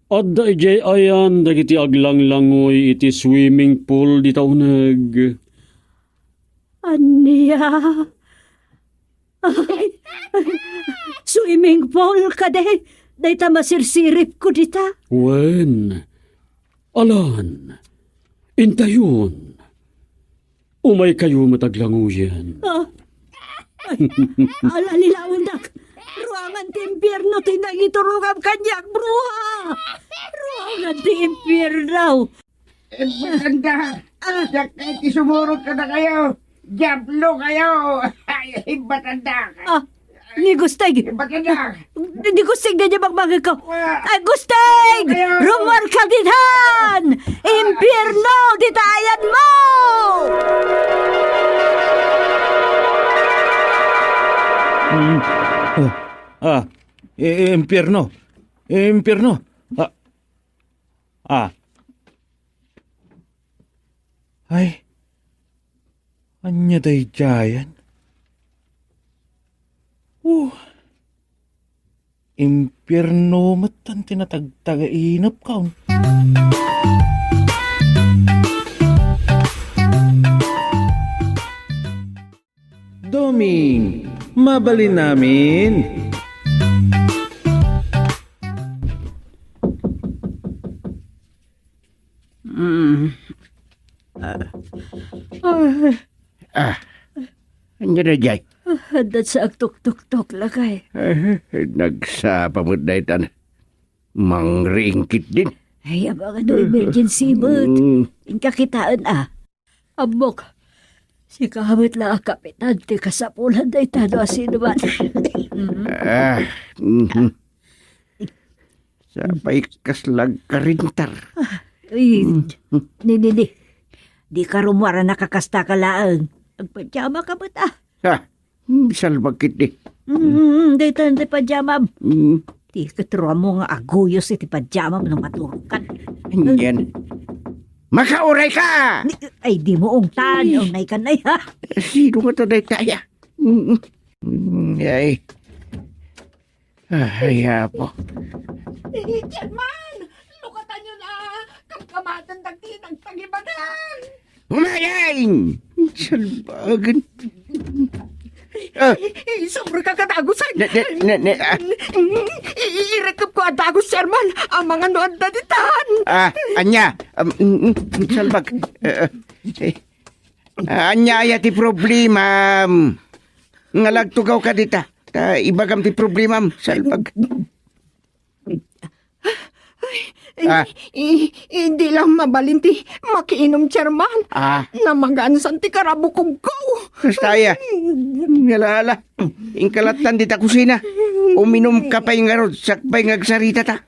Adda idiay ayan dagiti aglanglangoy iti swimming pool dita uneg. Ania? Ay, swimming pool kadi? Dayta masirsiripko dita. Wen, alan, intayon. Umaykayo met aglanguyen. Ah. Ay, alalilawendak. Ruangan ti impierno ti nangiturongam kaniak, bruha! Ruangan ti impierno! Imbaganda! Ah. Diak kay ti sumurot kadakayo! Diablo kayo! Ay, imbaganda! Ah, ni Gusting! Imbaganda! Ni Gusting, di niya magmangag ko. Ah. Ay, Gusting! Kayo! Rumuar ka ditan! Impierno, dita ayanmo! Mm. Ah, ah, i-, impierno. Impierno. Ah, ah. Ay. Ania daydiayan? Oh. Impierno met ti natagtagainep kaon. Doming, mabalin amin. Mm. Ah. Ah. Ah. Ania daydiay? Ah, adda sa agtuktuktok, lakay. Ah, nagsapa met daytan. Mangriing ketdin. Ay, amangan no emergency met. Mm. Inka kitaen, ah. Ammok. Sika met la a kapitan ti kasapulan dayta no asino man. Mm. Ah, mhm. Sapay kasla agkarintar. Ah, ay, ni, ni, ni. Dika rumuar a nakakastaka laeng. Agpajama ka met, ah. Ha? Hmm, salbag ketdi. Mm, dayta ti pajamam. Mm. Ti ket ruammo nga aguyos iti pajamam no maturogkan. Anian? Makauray ka! Ni, ay, dimo ungtan. Ay. Unay ka nay, ha? Sino nga ta dayta, ya? Mm, mm, ay. Ay, apo. Eh, Chairman! Lukatanyo na! Kamkamaten dagiti nagtagibanan! Umayay! Salbagen. Ah. Eh, sobra ka kadagusan. Ne, ne, ne, ne, ah. I-, i-, irekep ko a dagus, Chairman. Amangan no adda ditan. Ah, ania? Um, mm, mm, salbag. Eh, eh, eh. Ah, ania aya ti problemam? Nga lagtugaw ka dita. Ta ibagam ti problemam, salbag. Ay, ah. I-, i-, hindi lang mabalin ti makiinom, Chairman. Ah. Namagansan ti karabukogko. Kasta aya. Ngala, ala. Inka lattan dita kusina. Uminom ka pay ngarud, sakbay nga agsaritata.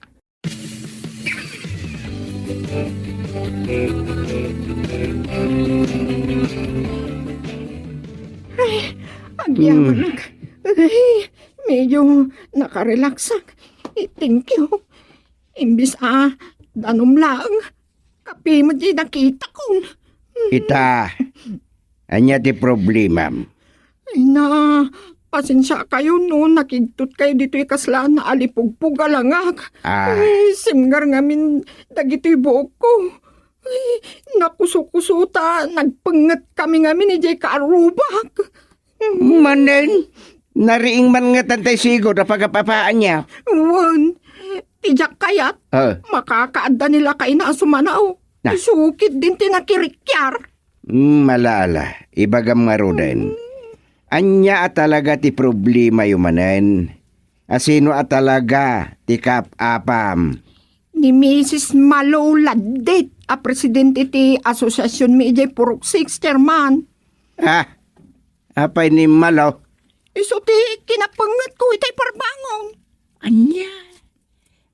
Ay, agyamanak. Hmm. Ay, medyo nakarelaksak. Eh, thank you. Imbis a danum laeng, kape met ti nakitakon. Ita, ania ti problemam? Ay na, pasensiakayo no nakigtot kayo ditoy kasla naalipugpog a langak. Ah. Ay, simngar ngamin dagitoy buokko. Ay, nakuso-kuso ta nagpengnget kami ngamin idiay kaarrubak. Manen, nariing man ngatan tay sigud a pagap-apaanyo. Wen, ti diak kayat, ah, makakaadda ni lakayna a sumanaw. Na. Isu ketdin ti nakirikkiar. Mm, ala, ala, ibagam ngaruden. Mm. Ania a talaga ti problemayo manen? Asino a talaga ti kaap-apam? Ni Misis Malo Laddit. a presidente ti asosiasionmi idiay Purok Six, Chairman. Ah, apay ni Malo? Isu ti kinapengngetko itay parbangon. Ania?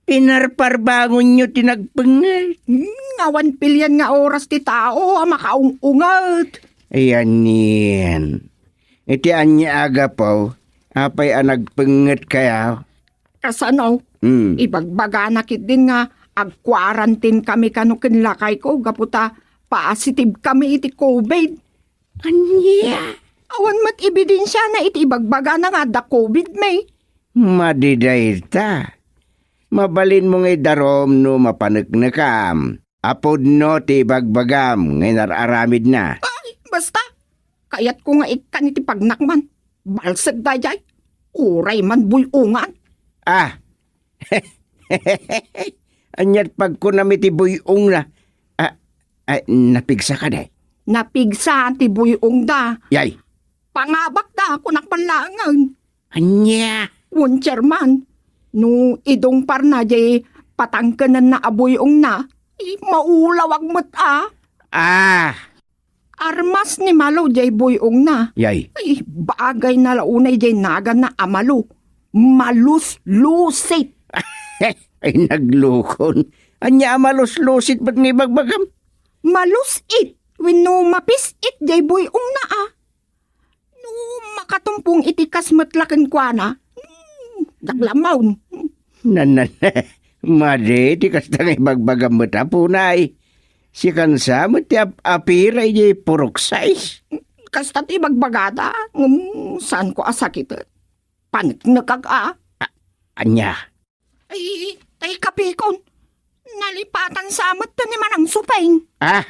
Pinarparbangonyo ti nagpengnget? Hmm, awan pilian nga oras ti tao a makaung-unget. Ayan, yan. Iti ania a gapu, apay a nagpengnget kaya? Kasano? Hmm. Ibagbagana ketdin nga agquarantine kami kano ken lakayko gapu ta positive kami iti covid. Ania? Awan met ebidensiana iti ibagbagana nga adda covid, may. Madi dayta. Mabalinmo nga idarum no mapaneknekam a pudno ti ibagbagam nga inar-aramidna. Ay, basta! Kayatko nga ikkan iti pagnakman. Balsek daydiay. Uray man buy-ongan. Ah! Ania't pagkunam iti buy-ongna? Ah, ah, napigsa kadi? Napigsa ti buy-ongda. Yay! Pangabakda, kunak man laengen. Ania? Wen, Chairman, no idungparna diay patangkenenna a buy-ongna, i, maulawag met a. Ah! Armas ni Malo diay buy-ongna. Yay. Ay, bagayna la unay diay naganna a Malo. Maluslusit. Ay, naglukon. Ania a maluslusit met nga ibagbagam? Malusit wenno mapis-it diay buy-ongna a. No makatumpong iti kas met la kenkuana, hmm, daklamon. Nan, nan, madi ti kasta nga ibagbagam met, Apo Nay. Sikan sa met ti ap-apira idiay Purok Sais. Kasta ti ibagbagada, ngem saanko a sakiten. Paneknekak a. A-, ania? Ay, tay kapikon. Nalipatan sa met ni Manang Supeng. Ah?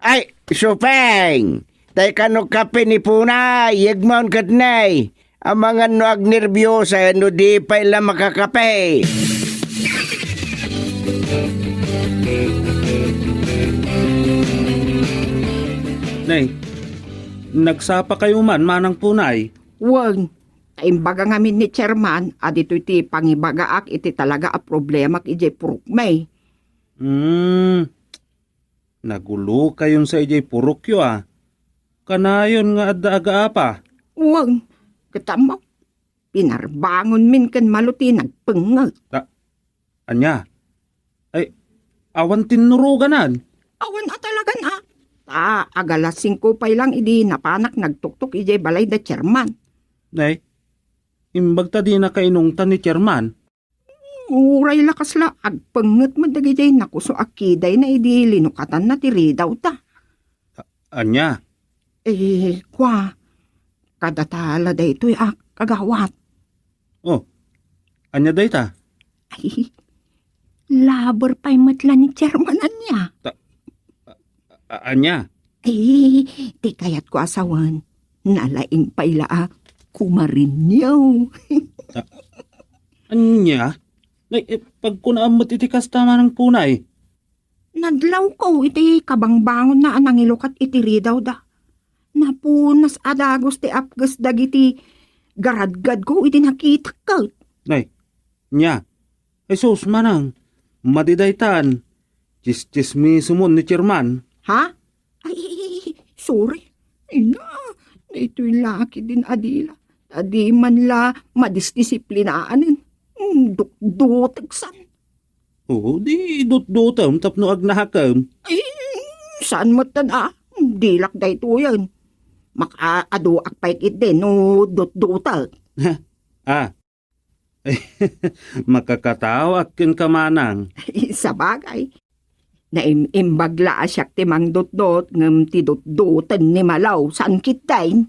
Ay, Supeng! Tay kano kape ni Punay, yegmon ket nay. Amangan no agnerbiosa no di pay la makakape. Nay, nagsapa kayo man, Manang Punay? Wen, ta imbaga ngamin ni Chairman a ditoy ti pangibagaak iti talaga a problemak idiay purokmi. Hmm, nagulokayon sa idiay purokyo a. Kanayon nga adda agaapa? Wen, ket ammo, pinarbangonmin ken Malo ti nagpengnget. Ta-, Ania? Ay, awan tinnuroganan? Awan a talagan a. Ta, agalas singko pay lang idi napanak nagtuktok idiay balay da Chairman. Nay, imbag ta dina kainungtan ni Chairman? Uray la kasla agpengnget met dagidiay nakuso a kidayna idi linukatanna ti ridawda. A-, ania? Eh, kua, kadata la daytoy a kagawad. Oh, ania dayta? Ay, lover pay met la ni Chairman ania. Ta-, a-, a-, ania? Eh, ti kayatko a sawen, nalaing pay la a kumarinyo. Ta-, ania? Nay, eh, pagkunaam met iti kasta, Manang Punay. Nadlawko iti kabangbangonna a nangilukat iti ridawda. Napunas a dagus ti apges dagiti garadgadko iti nakitak ket. Nay, nia? Jesus, manang, madi daytan. Tsistsismisomon ni Chairman. Ha? Ay, sorry. Ina, daytoy la ketdin a dila. Ta di man la madisdisiplinaanen. Mm, dukduteksan. Oo, di dutdutem tapno agnahakem. Ay, saan metten a? Dilak daytoyen. Makaaduak pay ketdi no dutdutek. Ah, makakataoak kenka manang. Sabagay. Naim-imbag la a siak ti mangdutdot ngem ti dutdoten ni Malaw, saan ketdin?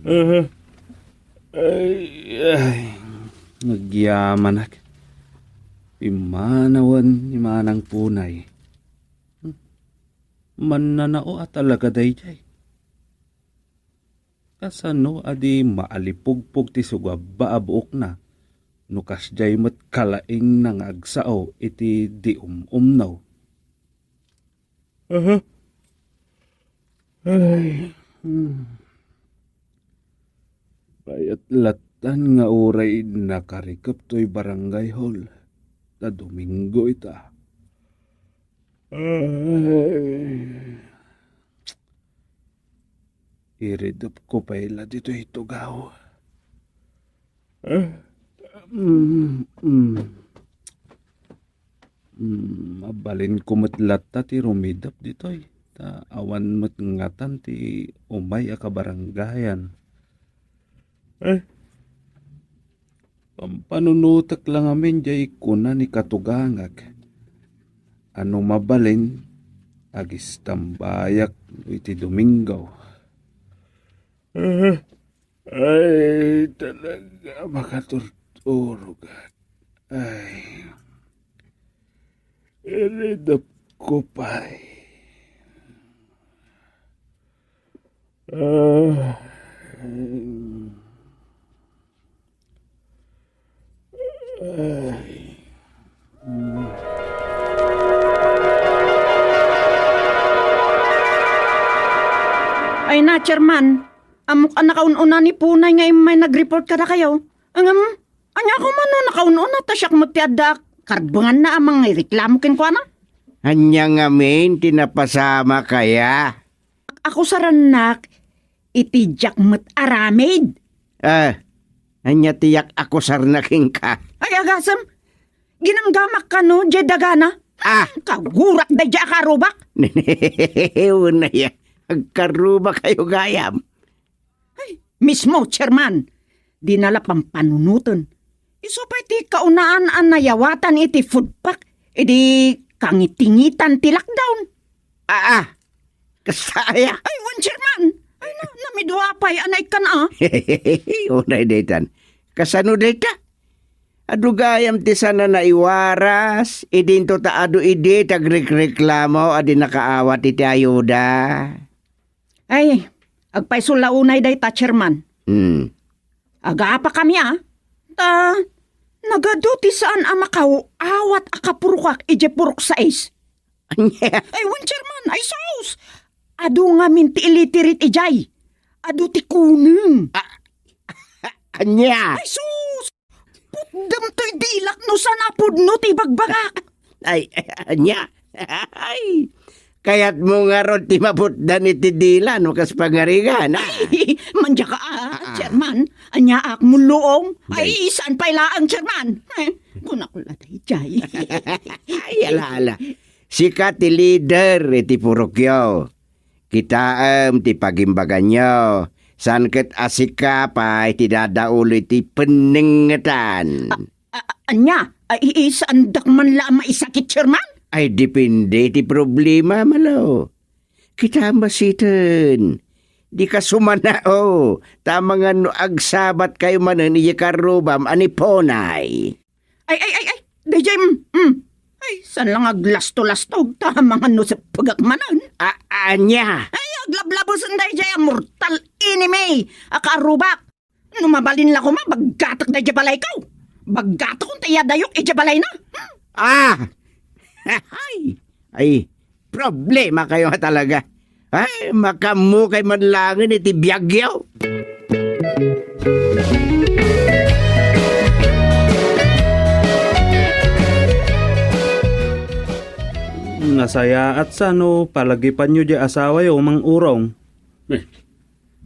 Aha. Ay, ay. Nagyamanak. Pimmanawen ni Manang Punay. Hmm. Mannanao a talaga daydiay. Kasano a di maalipugpog ti sugabba a buokna no kasdiay met kalaingna nga agsao iti di um-umno? Aha. Ay, hmm. Payat lattan nga uray nakarikep toy barangay hall. Ta Domingo ita. Ay. Iridepko pay la ditoy tugaw. Ah, mm, mm. Mm, mabalinko met latta ti rumidep ditoy. Ta awan met ngatan ti umay a kabarangayan. Eh, pampanunotek la ngamin jay kuna ni katugangak. A no mabalin, agistambayak iti Domingo. Ah, ay, talaga makaturturog. Ay, iridepko pay. Ah, ay. Ay na, Chairman. Ammok a nakaun-una ni Punay nga immay nag-report kadakayo. Ngem, ania koma no nakaun-una ta siak met ti adda karbenganna a mangireklamo kenkuana? Ania ngamin ti napasamak aya? Akusarannak iti diak met aramid. Ah, ania ti yak-akusarna kenka? Ay, agasem, ginamgamak kano diay dagana? Ah! Kagurak daydiay a karubak! Wen aya, agkarubakayo gayam. Ay, mismo, Chairman. Dina la pampanunoten. Isu pay ti kaunaan a nayawatan iti food pack idi kangitingitan ti lockdown. Ah, ah. Kasta aya? Ay, wen, Chairman. Ay, na, namidua pay a naikkan, ah. Unay daytan. Kasano dayta? Adu gayam ti saan a naiwaras, idinto ta adu idi ti agrekreklamo a di nakaawat iti ayuda. Ay, agpayso la unay dayta, Chairman. Hmm. Agapakami, ah. Ta, nagadu ti saan a makaawat a kapurokak idiay purok sais. Ania? Ay, wen, Chairman, ay sus! Adu ngamin ti illiterate idiay. Adu ti kuneng. Ah, ania? Ay sus! Putdem toy dilak no saan a pudno ti ibagbagak. Ay, ania? Ay, kayatmo ngarud ti maputdan iti dila no kas pangarigan, ah? Ay, mandiaka, ah, Chairman. Aniaak, mulluong. Ay, saan pay laeng, Chairman? Eh, kunak la daydiay. Ay, ala, ala. Sika ti leader iti purokyo. Kitaem ti pagimbaganyo. Saan ket a sika pay ti dadaulo iti pennengetan. A-, a-, ania? Ay, i-, i-, saandak man la a maisakit, Chairman? Ay, depende ti problema, Malo. Kitaem basiten. Dika sumanao. Ta amangan no agsabatkayo manen idiay karrubam a ni Ponay. Ay, ay, ay, ay. Daydiay, mm, mm. Ay, saan lang aglasto-lastog, ta amangan no seppegak manen. A-, ania? Ay, aglablabesen daydiay a mortal enemy a karrubak. No mabalin la koma, baggatek daydiay balayko. Baggatek ta iyadayok idiay balayna. Hmm? Ah! Ay! Ay, problemakayo nga talaga. Ay, makammukay man laengen iti biagyo. Nasayaat sa no palagipanyo diay asawayo, Mang Urong. Eh,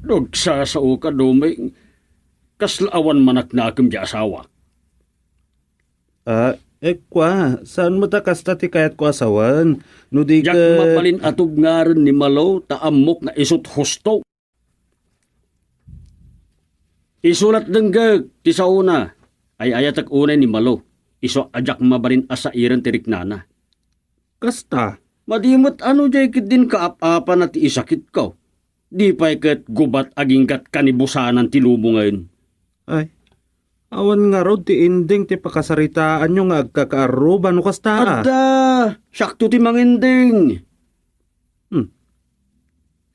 no agsasaoka, Doming, kasla awan manaknakem diay asawa. Ah, eh, kua, saan met a kasta ti kayatko a sawen? No di ket mabalin a tubngaren ni Malo ta ammok nga isu't husto. Isu la't denggek ti saona. Ay-ayatek unay ni Malo. Isu a diak mabalin a sairen ti riknana. Kasta? Madi met a no diay ketdin kaap-apana ti isakitko. Di pay ket gubat aginggat kanibusanan ti lubongen. Ay, awan ngarud ti ending ti pakasaritaanyo nga agkakaarruba no kasta, a? Adda! Siakto ti manginding. Hmm.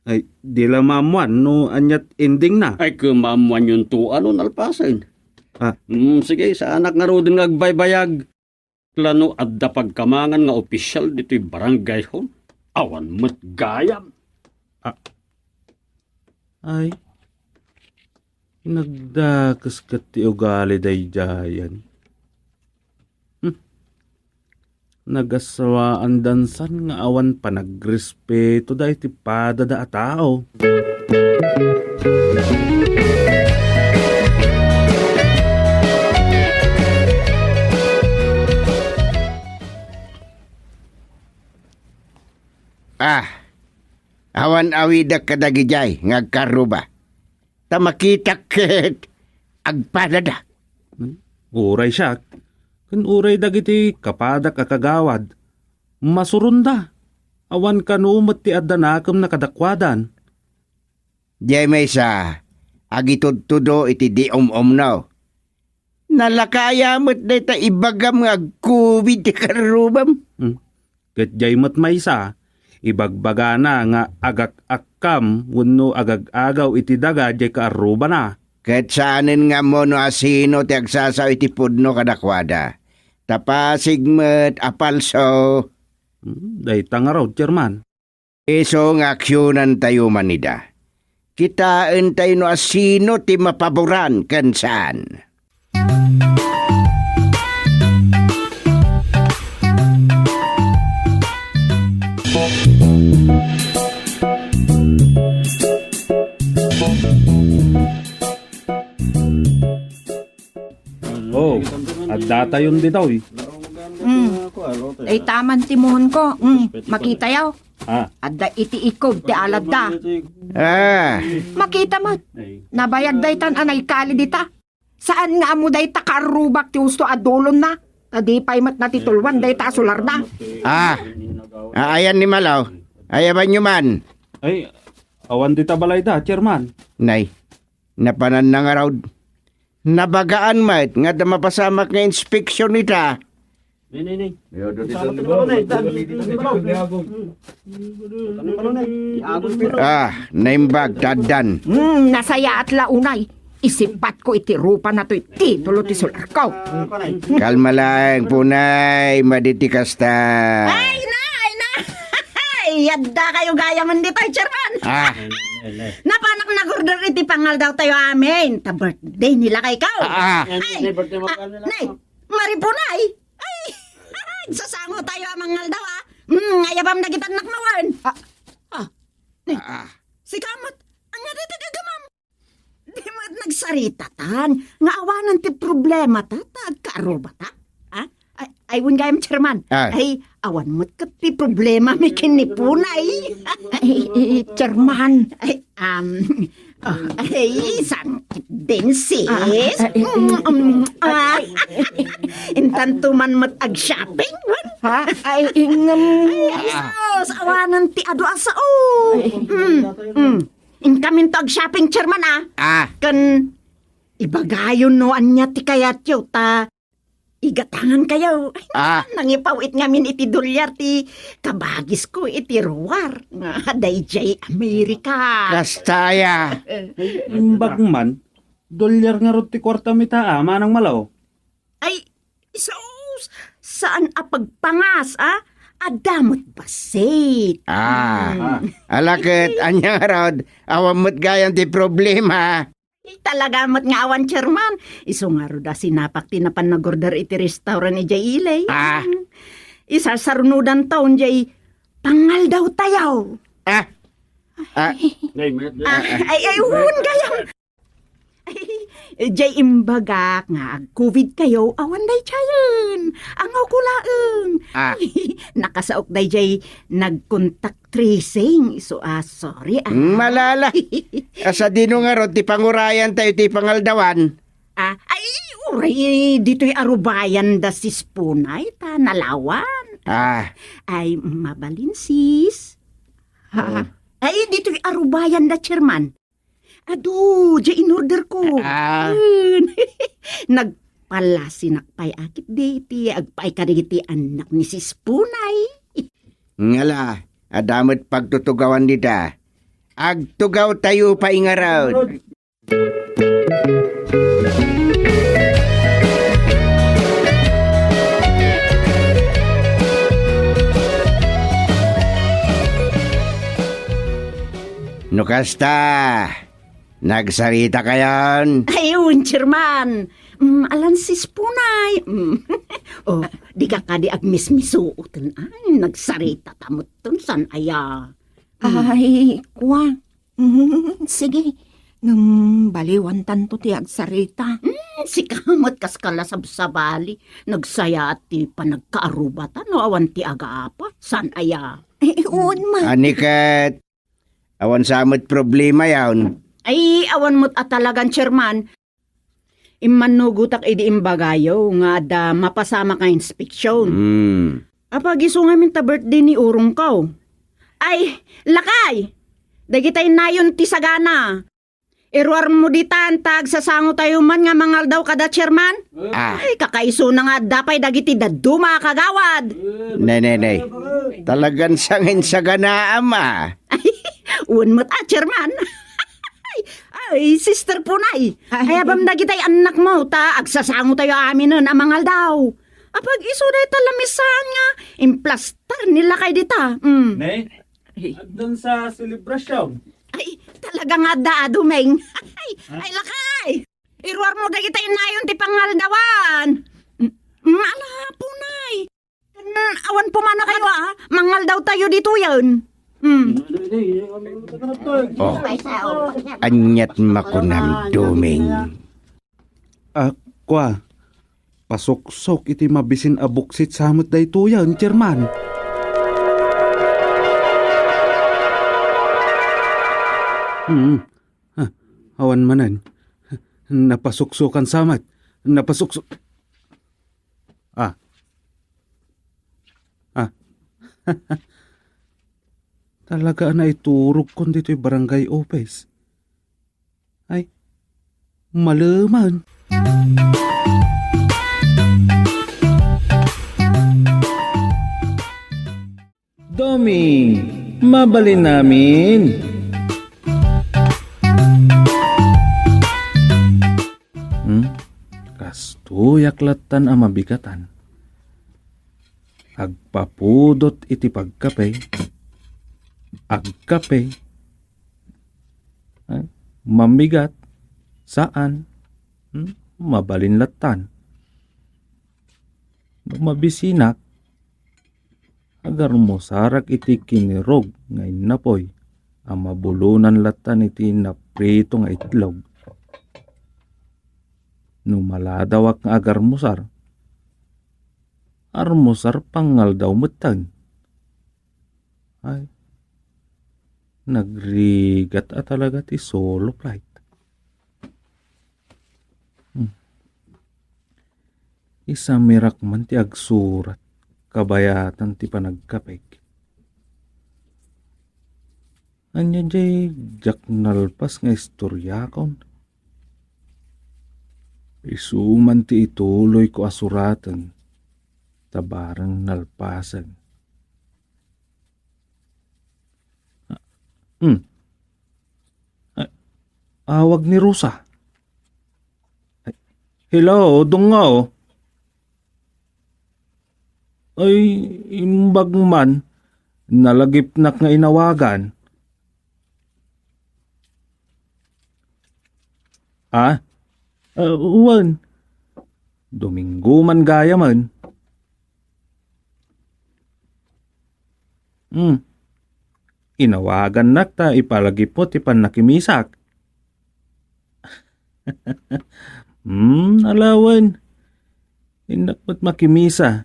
Ay, di la maammuan no ania't endingna. Ay, ket maammuanyonto a no nalpasen. Ah. Hmm, sige, saanak ngaruden nga agbaybayag. Kasla no adda pagkamangan nga opisyal ditoy barangay hall. Awan met gayam. Ah, Ay, nagdakes ket ti ugali daydiayen. Hmm. Nagasawaan dansan nga awan panagrespeto daytoy padada a tao. Ah, awan awidek kadagidiay nga agkarruba. Ta makitak ket agpadada. Hmm? Uray siak, ken uray dagiti kapadak a kagawad, masuronda. Awan kano met ti adda nakemna kadakuadan. Diay maysa, agitudtudo iti di um-umno. Nalaka aya met dayta ibagam nga agkubid ti karrubam? Hmm. Ket diay met maysa, ibagbagana nga agak-akkam wenno agag-agaw iti daga diay kaarrubana. Ket saanen nga ammo no asino ti agsasao iti pudno kadakuada. Ta pasig met a palso. Hmm, dayta ngarud, Chairman. Isu nga aksionantayo man ida. Kitaentayo no asino ti mapaboran ken saan. Oh, addatayon ditoy. Mm. Ay, taman ti muhon ko. Mm, makitayo. Ah. Adda iti ikog ti aladda. Ah. Makita met. Nabayag daytan a naikali dita. Saan nga ammo dayta karrubak ti usto a dulonna. Ta di pay met natitulwan dayta a sularda. Ah. Ah, ayan ni Malaw. Ayabanyo man. Ay, awan dita balayda, Chairman. Nay, napananna ngarud. Nabagaan met nga adda mapasamak nga inspeksiyon ita. Nay, nay, nay. Ah, naimbag, ta addan. Hmm, nasayaat la unay. Isipatko iti rupa natoy titulo ti sularko. Kalma laeng, Punay, madi ti kasta. Ay, na, ay, na. Ay, adda kayo gayamen ditoy, Chairman. Ah. Napanak nag-order iti pangaldaw tayo amin. Ta birthday nila kay kaw. Ah, ah. Ay, ah, nay, Maripunay. Ay, sasango tayo a mangaldaw, ah. Mm, ayabam dagitan nakmawan. Ah, ah. Nay, ah, ah. Sika met, anya dayta gagamam? Di met nagsaritatan nga awanan ti problemata ta agkaarrubata? Ha? Ay, ay, wen gayam, Chairman. Ah. Ay, awan met ket ti problemami ken ni Punay. Ay, eh, Chairman. Ay, um, oh, ay, sangkit din, sis. Ah, ah, ah, ah, mm, mm, ah. Intanto man met ag-shopping, wen? Ha? Ay, ingam. Ay, ay, sus, awanan ti adu a sao. Ay. Mm, mm. Inkaminto ag-shopping, Chairman, ah. Ah. Ken ibagayo no ania ti kayatyo, ta igatangan kayo. Ay, ah, nangipaw-it ngamin iti dolyar ti kabagisko iti ruar nga daydiay Amerika. Kasta aya. Eh. Imbag man, dolyar ngarud ti kuartam ita, a, Manang Malaw. Ay, isus, saan a pagpangas, a? Adda met bassit. Ah. Hmm. Ala ket, ania ngarud, awan met gayam ti problema. Ay, talaga met nga awan, Chairman. Isu ngarud a sinapak ti napan nag-order iti restaurant idiay ili. Ah. Isarsarunodantayon diay pangaldaw tayo. Ah. Ah. Ay. Ah, ay, ay, wen gayam. Ay, diay imbagak nga ag-covid kayo, awan daydiayen. Angawko laeng. Ah. Nakasaok daydiay nag-contact tracing. So, ah, sorry, ah. Mm, malala. Asa dino ngarud ti pangurayan tayo ti pangaldawan? Ah, ay, uray ditoy arubayan da sis Punay, ta nalawan. Ah. Ay, mabalin, sis. Ha? Oh. Ay, ditoy arubayan da, Chairman. Adu, diay in-order ko. Ah. Wen. Nagpalasinak pay a ketdi iti agpaay kadagiti annak ni sis Punay. Ngala, adda met pagtutugawan dita. Agtugaw tayo pay ngarud. No kasta, Nagsarita kayon? Ay, wen, Chairman. Mm, alansis punay. Mm. Oh, di ka kadi agmismisuoten. Ay, nagsarita ta met ton, saan aya? Mm. Ay, kua. Mm, sige. Ngem baliwantanto ti agsarita. Mm, sika met kas kalasabsabali. Nagsayaat ti panagkaarubatan no awan ti agaapa. Saan aya? Eh, wen man. Aniket, awan sa met problema yaon. Ay, awan met a talagan, Chairman. Immannugotak idi imbagayo nga adda mapasamak nga inspeksyon. Hmm. Apag isu ngamin ta birthday ni urongko. Ay, lakay! Dagita innayon ti sagana. Iruarmo ditan ta agsasangotayo man nga mangaldaw kada, Chairman. Ah. Ay, kakaisuna nga adda pay dagiti dadduma a kagawad. Ne, ne, ne. Talagan sangen saganaam, ah. Ay, wen met a, Chairman. Ay, Sister Punay. Ay. Ayabam dagitay annakmo, ta agsasangotayo aminen a mangaldaw. Apag isu dayta lamisaan nga implastar ni lakay dita. Mm. Ne? Ay. Addan sa selebrasyon. Ay, talaga nga adda, a, Doming. Ay, ay, lakay! Iruarmo dagita innayon ti pangaldawan. Mm, ala, Punay. Kan awan pumana kayo, a. Mangaldawtayo ditoyen. Mm. Oh. Aniat makunam, Doming? Ah, kua, pasuksok iti mabisin a buksit sa met daytoyen, Chairman. Hmm. Ah, awan manen. Napasuksokan sa met. Napasukso-, ah. Ah. Talaga a naiturogkon ditoy barangay office. Ay, maleman. Doming, mabalin amin. Hmm? Kastoyak lattan a mabigatan. Agpapudot iti pagkape. Agkape. Ay, mamigat, saan. Hmm? Mabalin lattan. No mabisinak, agarmusarak iti kinirog nga innapoy a mabulonan lattan iti naprito nga itlog. No maladawak nga agarmusar, armusar pangaldaw metten. Ay, nagrigat a talaga ti solo flight. Hmm. Isamirak man ti agsurat, kabayatan ti panagkapek. Ania jay diak nalpas nga istoriakon? Isu man ti ituloyko a suraten, ta bareng nalpasen. Hmm. A-, awag ni Rosa. Hello, Dungaw. Ay, imbag man, nalagipnak nga inawagan. Ah? Ah, wen. Domingo man gayamen. Hmm. Inawagannak ta ipalagipmo ti pannakimisak. Hmm, ala wen. Innak met makimisa.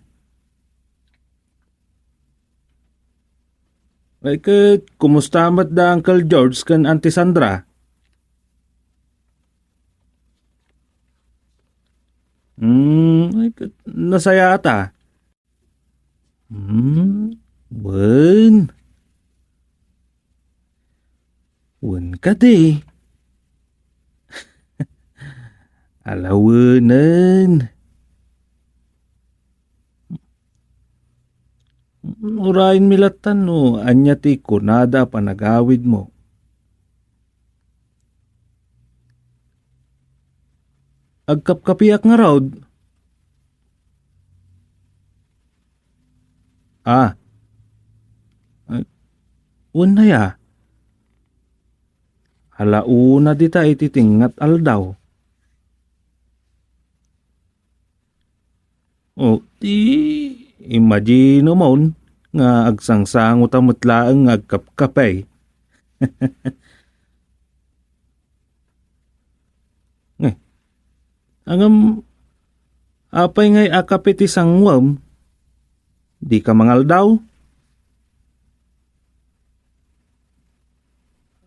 Ay ket, kumusta met da Uncle George ken Auntie Sandra? Hmm, ay ket, nasayaat a. Hmm, wen. Wen kadi. Alawenen. Urayenmi lattan no ania ti kunada a panagawidmo. Agkapkapiak ngarud. Ah. Ay, wen aya. Ala una dita iti tengnga ti aldaw. O, ti, imagine mon nga agsangsango ta met laeng nga agkapkape. Eh, ngem, apay ngay a kape ti sanguem? Dika mangaldaw?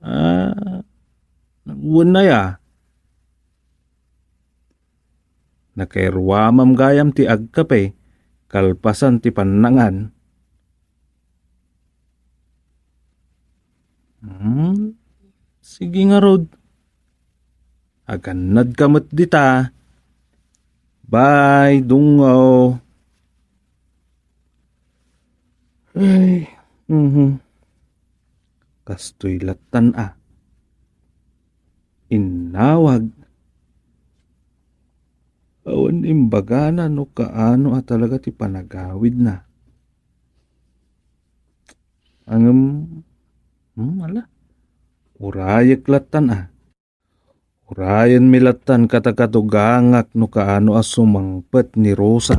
Ah, wen aya. Nakairuamam gayam ti agkape kalpasan ti pannangan. Hmm, sige ngarud. Agannadka met dita. Bye, dungaw. Ay, mhm. Kastoy lattan a. Innawag. Awan imbagana no kaano a talaga ti panagawidna. Ngem, hmm, ala. Urayek lattan a. Urayenmi lattan katakatugangak no kaano a sumangpet ni Rosa.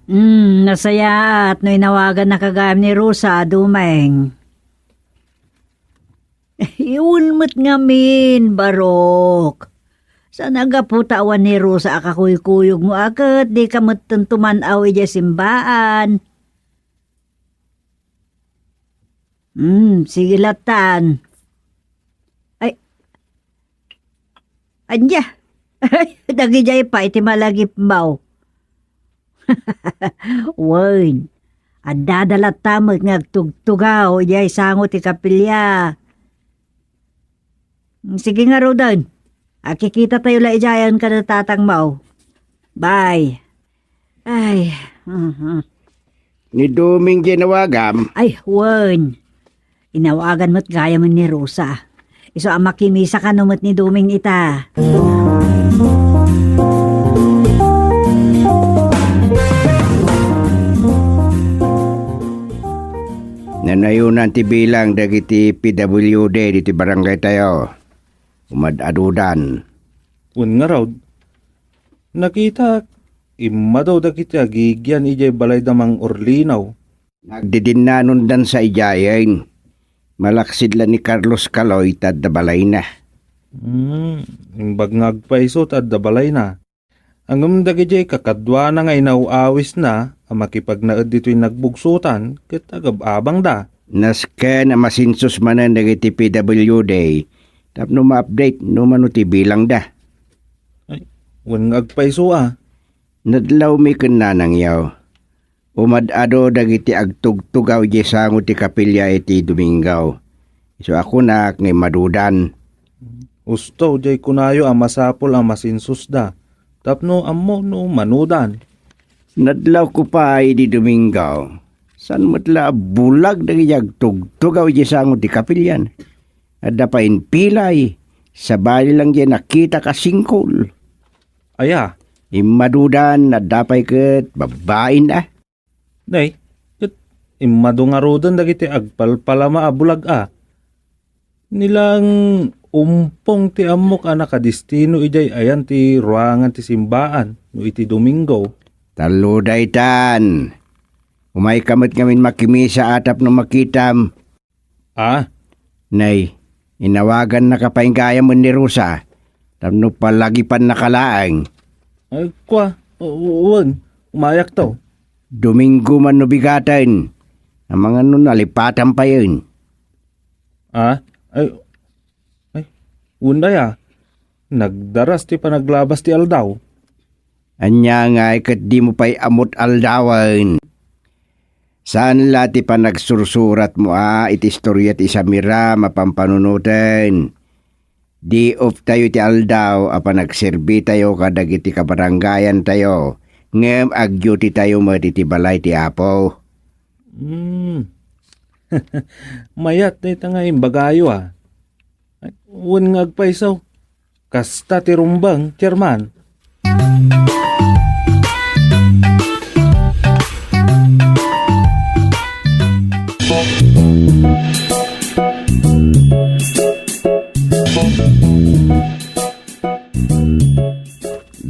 Hmm, nasayaat no inawagannaka gayam ni Rosa, Dumeng. Iun met ngamin, Barok. Saan a gapu ta awan ni Rosa a kakuykuyogmo a ket dika metten tuman-aw idiay simbaan. Hmm, sige lattan. Ay, ania? Dagidiay pay ti malagipmaw. Wen, addada latta met nga agtugtugaw idiay sango ti kapilya. Sige ngaruden, akikitatayo la idiayen kada tatangmo. Bye. Ay, mhm. Ni Doming diay nawagam? Ay, wen. Inawagan met gayamen ni Rosa. Isu a makimisa kano met ni Doming ita. Nanayonan ti bilang dagiti P W D diti barangay tayo. Umad-adudan. Wen ngarud, nakitak, immadu dagiti agigian idiay balayda Mang Orlino. Nagdidinnanondansa idiayen. Malaksid la ni Carlos Caloy ta adda balayna. Hmm, imbag nga agpayso ta adda balayna. Ngem dagidiay kakaduana nga inaw-awisna a makipagnaed ditoy nagbugsotan ket agab-abangda. Nasken a masensus manen dagiti P W D tapno ma-update no mano ti bilangda. Ay, wen nga agpayso a. Nadlawmi ken nanangyo. Umad-adu dagiti agtugtugaw idiay sango ti kapilya iti Domingo. Isu a kunak nga immadudan. Usto, diay kunayo a masapul a masensusda tapno ammo no manudan. Nadlawko pay idi Domingo, saan met la a bulag dagiti agtugtugaw idiay sango ti kapilyan. Adda pay impilay, sabali lang diay nakitak a singkol. Aya? Immadudan, adda pay ket babbain a. Nay, ket immadu ngaruden dagiti agpalpalama a bulag a. Ni lang umpong ti ammok a nakadestino idiay ayan ti ruangan ti simbaan no iti Domingo. Tallo daytan. Umayka met ngamin makimisa a tapno makitam. Ah? Nay, inawagannaka pay gayamen ni Rosa tapno palagipannaka laeng. Ay, kua, u-, u-, wen, umayakto. Domingo man no bigaten. Amangan no nalipatan payen. Ah? Ay, ay, wen aya. Nagdaras ti panaglabas ti aldaw. Ania ngay ket dimo pay ammot aldawen? Saan la ti panagsursuratmo a iti istoria ti Samira mapampanunoten? Day off tayo iti aldaw a panagserbitayo kadagiti kabaranggayantayo, ngem agdutitayo met iti balay ti Apo. Hmm. Mayat dayta nga imbagayo, a. Wen nga agpayso. Kasta ti rumbeng, Chairman.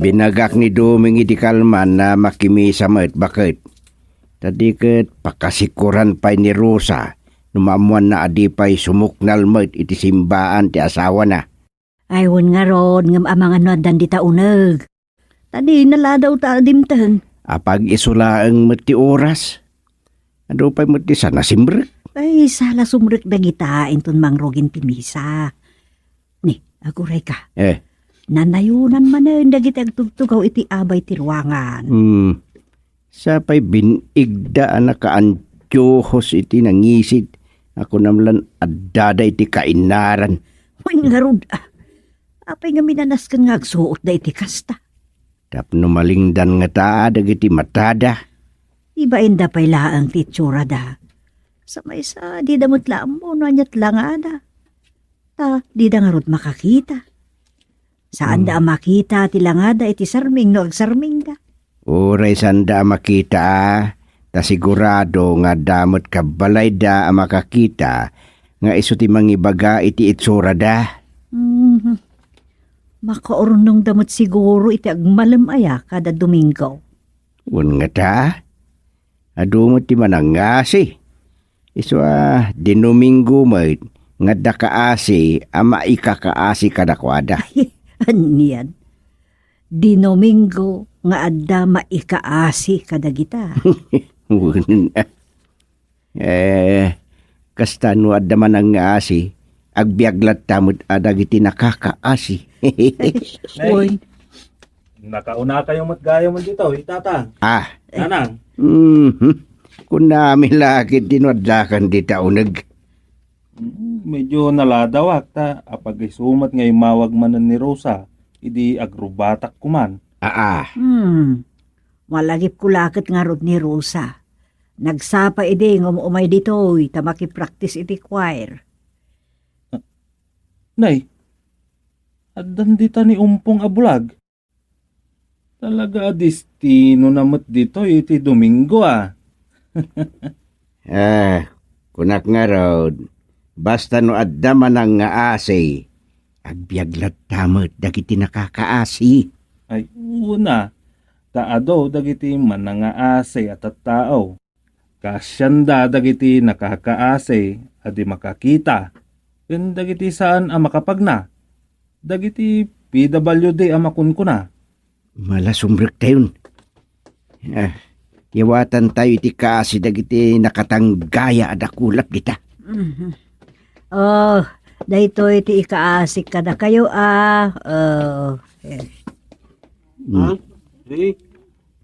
Pinagak ni Doming idi kalman a makimisa met baket. Ta di ket pakasikuran pay ni Rosa no maammoanna a di pay sumuknal met iti simbaan ti asawana. Ay, wen ngarud, ngem amangan no addan dita uneg. Ta dina la daw ta dimteng. Apag-isu laeng met ti oras. Adu pay met ti saan a simrek. Ay, saan a sumrek dagita inton mangrugin ti misa. Ni, agurayka. Eh. Nanayonan manen dagiti agtugtugaw iti abay ti ruangan. Hmm. Sapay bin-igda a nakaantiyohos iti nangisit a kunam lan addada iti kainaran. Wen ngarud, ah. Apay nga minanasken nga agsuotda iti kasta? Tapno malingdan ngata dagiti matada. Ibainda pay laeng ti itsurada. Sa maysa, dida met la ammo no ania ti langada. Ta, dida ngarud makakita. Saanda Hmm. a makita ti langada iti sarming no agsarmingda. Uray saanda a makita, a, ta sigurado nga adda met kabbalayda a makakita nga isu ti mangibaga iti itsurada. Mhm. Makaurnongda met siguro iti agmalem aya kada Domingo. Wen ngata, adu met ti manangngasi. Isu a, Dinuminggo met nga adda kaasi a maikakaasi kadakuada. Ay, anian? Dinuminggo nga adda maikaasi kadagita. Wen, eh, kasta no adda manangngasi, agbiag latta met a dagiti nakakaasi. Nay, Oy. Nakaunakayo met gayam ditoy, Tata. Ah. Nanang. Mhm. Kunami la ket ti no addakan dita uneg. Mm, medyo naladawak ta apag-isu met nga immawag manen ni Rosa idi agrubatak kuman. Aa. Hmm. Malagipko la ket ngarud ni Rosa. Nagsapa idi nga um-umay ditoy ta makipraktis iti choir. Nay, addan dita ni Umpong a bulag. Talaga a destinona met ditoy iti Domingo, a. Eh, kunak ngarud, basta no adda manang nga asi, agbiag latta met dagiti nakakaasi. Ay, una, ta adu dagiti manangaasi a tattao. Kaasianda dagiti nakakaasi a di makakita, ken dagiti saan a makapagna, dagiti P W D a makunkuna. Malasumrektayon. Ah, yawatantayo iti kaasi dagiti nakatanggaya a dakulap dita. Mhm. Oh, daytoy ti ikaasik kadakayo, a. Oh, eh. Hmm. Ha? Eh?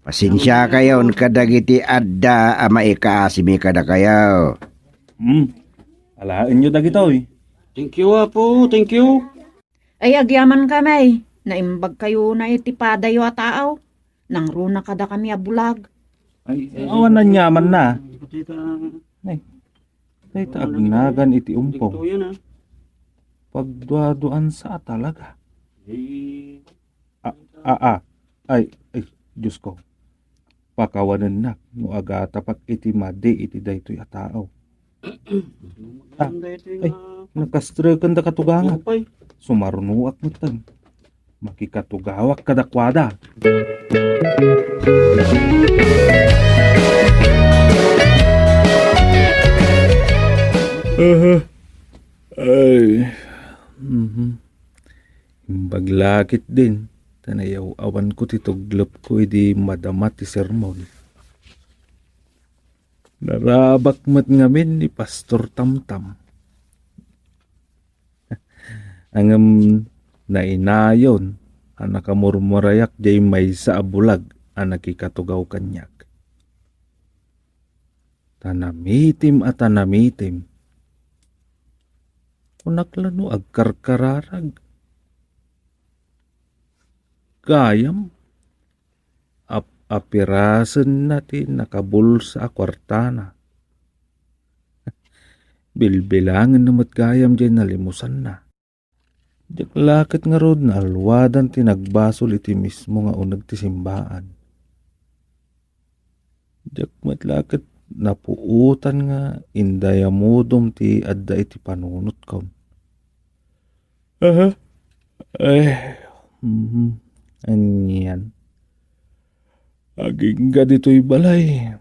Pasensiakayon kadagiti adda a maikaasimi kadakayo. Hmm. Alaenyo dagitoy. Thank you, Apo. Thank you. Ay, agyamankami. Naimbagkayona iti padayo a tao. Nangruna kadakami a bulag. Ay, awan aniaman na. Ay, dayta agnagan iti Umpong. Pagduaduan sa a talaga. A, a, a. Ay, ay, Diosko. Pakawanennak no agatapak iti madi iti daytoy a tao. Ah, ay, nakastreken da katugangak. Sumarunoak metten. Makikatugawak kadakuada. Aha. Ay. Mhm. Imbag la ketdin, ta nayaw-awanko ti tuglepko idi madama ti sermon. Narabak met ngamin ni Pastor Tamtam. Ngem nainayon a nakamurmurayak diay maysa a bulag a nakikatugaw kaniak. Ta namitim a ta namitim. Kunak la no agkarkararag. Gayam, ap-, apirasenna ti nakabulsa a kuartana. Bilbilangenna met gayam diay nalimusanna. Diak la ket ngarud naalwadan ti nagbasol iti mismo nga uneg ti simbaan. Diak met la ket napuotan nga indayamudom ti adda iti panunotkon. Aha. Eh, mhm. Anian? Agingga ditoy balay.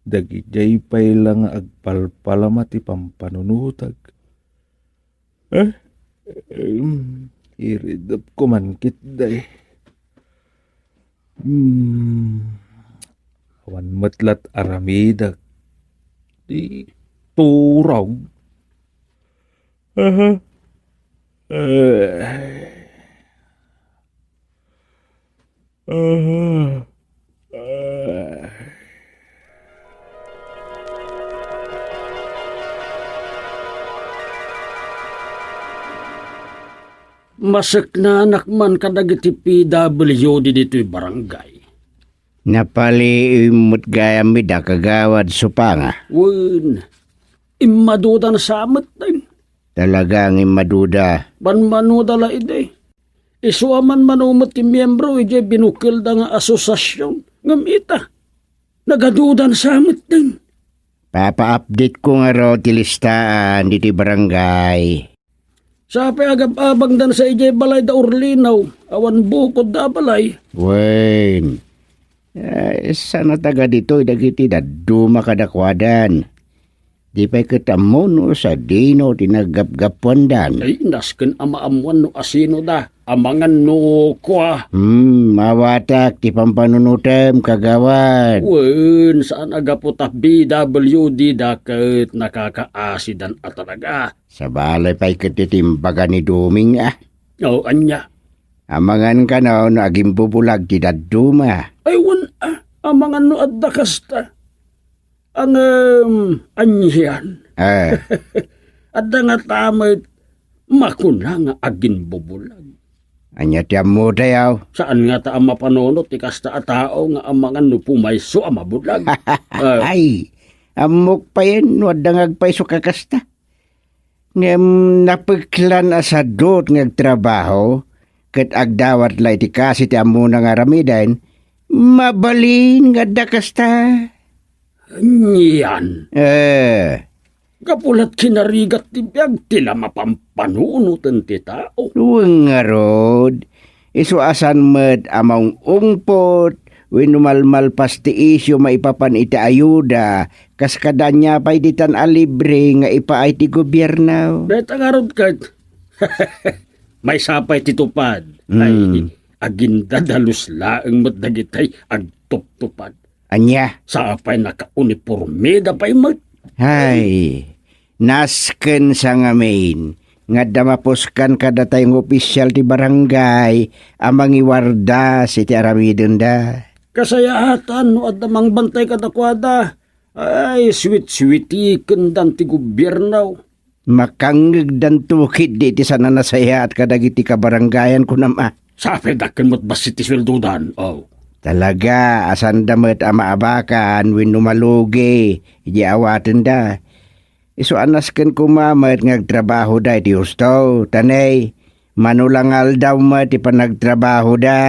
Dagidiay pay la nga agpalpalama ti pampanunotak. Eh? Em, iridep ko man ketdi. Hmm. Awan met lat aramidek. Di turog. Aha. Eh. Aha. Eh. Maseknanak man kadagiti P W D ditoy barangay. Napaliiwem met gayam ida, Kagawad Supanga. Wen, immadudan sa met din. Talaga nga immaduda. Banmanuda la idi. Isu a manmano met ti miembro idiay binukelda nga asosiasion. Ngem ita, nagadudan sa met din. Papa-update ko ngarud ti listaan ditoy barangay. Sapay agab-abangdan sa idiay balay da Orlinaw, awan bukod da a balay. Wen. Ay, saan a taga ditoy dagiti dadduma kadakuadan? Di pay ket ammo no sadino ti naggapgapuandan. Ay, nasken a maammuan no asino da. Amangan no kua. Hmm, mawatak ti pampanunotem, kagawad. Wen, saan a gapu ta P W D da ket nakakaasidan a talaga. Sabali pay ket ti imbaga ni Doming, a. O, ania? Amangan kano no agimbubulag ti dadduma. Ay, wen, a, amangan no adda kasta. Ngem, anian? Eh. Adda ngata met makuna nga agimbubulag. Ania ti ammotayo? Saan ngata a mapanunot ti kasta a tao nga amangan no pumayso a mabulag? Eh. Ay, ammok payen no adda nga agpayso kakasta. Ngem napeklan a sadut nga agtrabaho, ket agdawat la iti kasi ti ammona nga aramiden, mabalin nga adda kasta. Anian? Eh. Gapu la't kinarigat ti biag ti la mapampanunot ti tao. Wen ngarud, isu a saan met a maung-ungpot wenno malmalpas ti isyu maipapan iti ayuda, kas kada ania pay ditan a libre nga ipaay ti gobierno. Dayta ngarud ket, maysa pay ti tupad. Ay, hmm, agindadalus laeng met dagitay agtuptupad. Ania? Sapay nakaunipormeda pay met. Ay, nasken sa ngamin nga adda mapuskan kadatay nga opisial ti barangay a mangiwardas iti aramidenda. Kasayaatan no adda mangbantay kadakuada. Ay, suwit-suwitikendan ti gobierno. Makangngegdanto ketdi iti saan a nasayaat kadagiti kabarangayan, kunam a. Sapay dakkel met bassit ti sueldodan, o. Talaga a saanda met a maabakan wenno malugi idiay awatenda. Isu a nasken koma met nga agtrabahoda iti husto, ta ne, mano la nga aldaw met ti panagtrabahoda.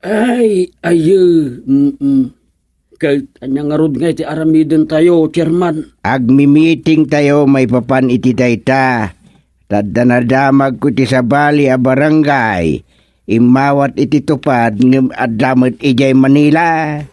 Ay, ayo, mm. Ket ania ngarud ngay ti aramidentayo, Chairman? Agmimitingtayo maipapan iti dayta. Ta adda nadamagko iti sabali a barangay. Immawat iti tupad ngem adda met idiay Manila.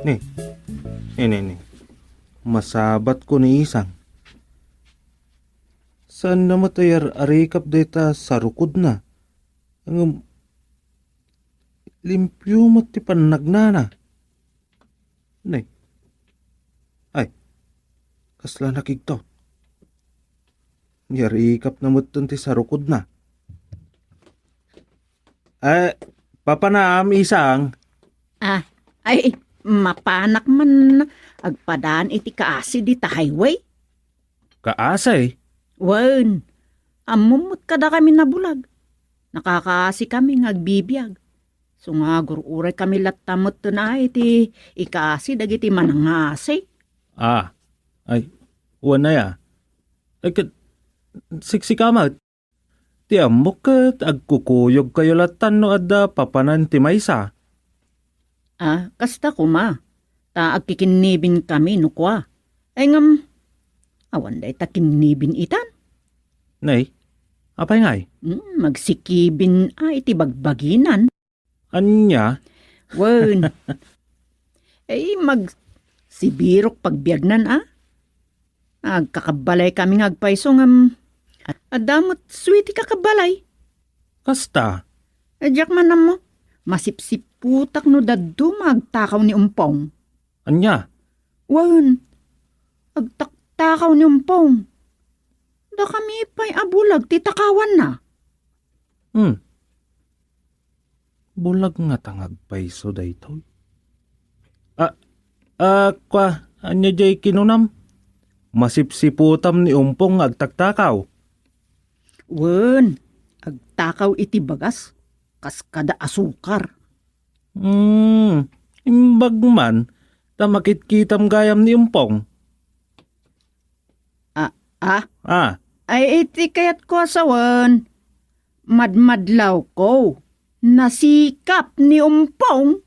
Ni, ni, ni, ni. Masabatko ni Isang. Saanna met a yar-arikap dayta sarukodna. Ngem limpio met ti pannagnana. Ni. Ay, kasla nakigtot. Yar-ikapna metten ti sarukodna. Eh, papanam, Isang? Ah, ay, mapanak man agpadaan iti kaasi dita highway. Kaasi? Wen, ammom met kadakami nabulag. Nakakaasi kami nga agbibiag. Isu nga agur-uray kami latta metten a iti ikaasi dagiti manangngasi. Ah, ay, wen aya. Ay, ket, siksika met. Ti ammok ket agkukuyogkayo lattan no adda papanan ti maysa. Ah, kasta koma. Ta agkikinnibinkami no kua. Ay ngem, awan dayta kinnibin itan. Nay, apay ngay? Hmm, magsikibin a iti bagbaginan. Ania? Wen. Ay, magsibirok pagbiagnan, a? Agkakabbalay kami nga agpayso ngem adda met suiti kakabbalay. Kasta? Eh, diak man ammo. Masipsiputak no dadduma agtakaw ni Umpong. Ania? Wen, agtaktakaw ni Umpong. Dakami pay a bulag ti takawanna. Hmm. Bulag ngata nga agpayso daytoy. Ah, ah, kua, ania jay kinunam? Masipsiputam ni Umpong nga agtaktakaw. Wen, agtakaw iti bagas, kas kada asukar. Hmm, imbag man, ta makitkitam gayam ni Umpong. Ah, ah? Ah. Ay, iti kayatko a sawen, madmadlawko. Nasikap ni Umpong.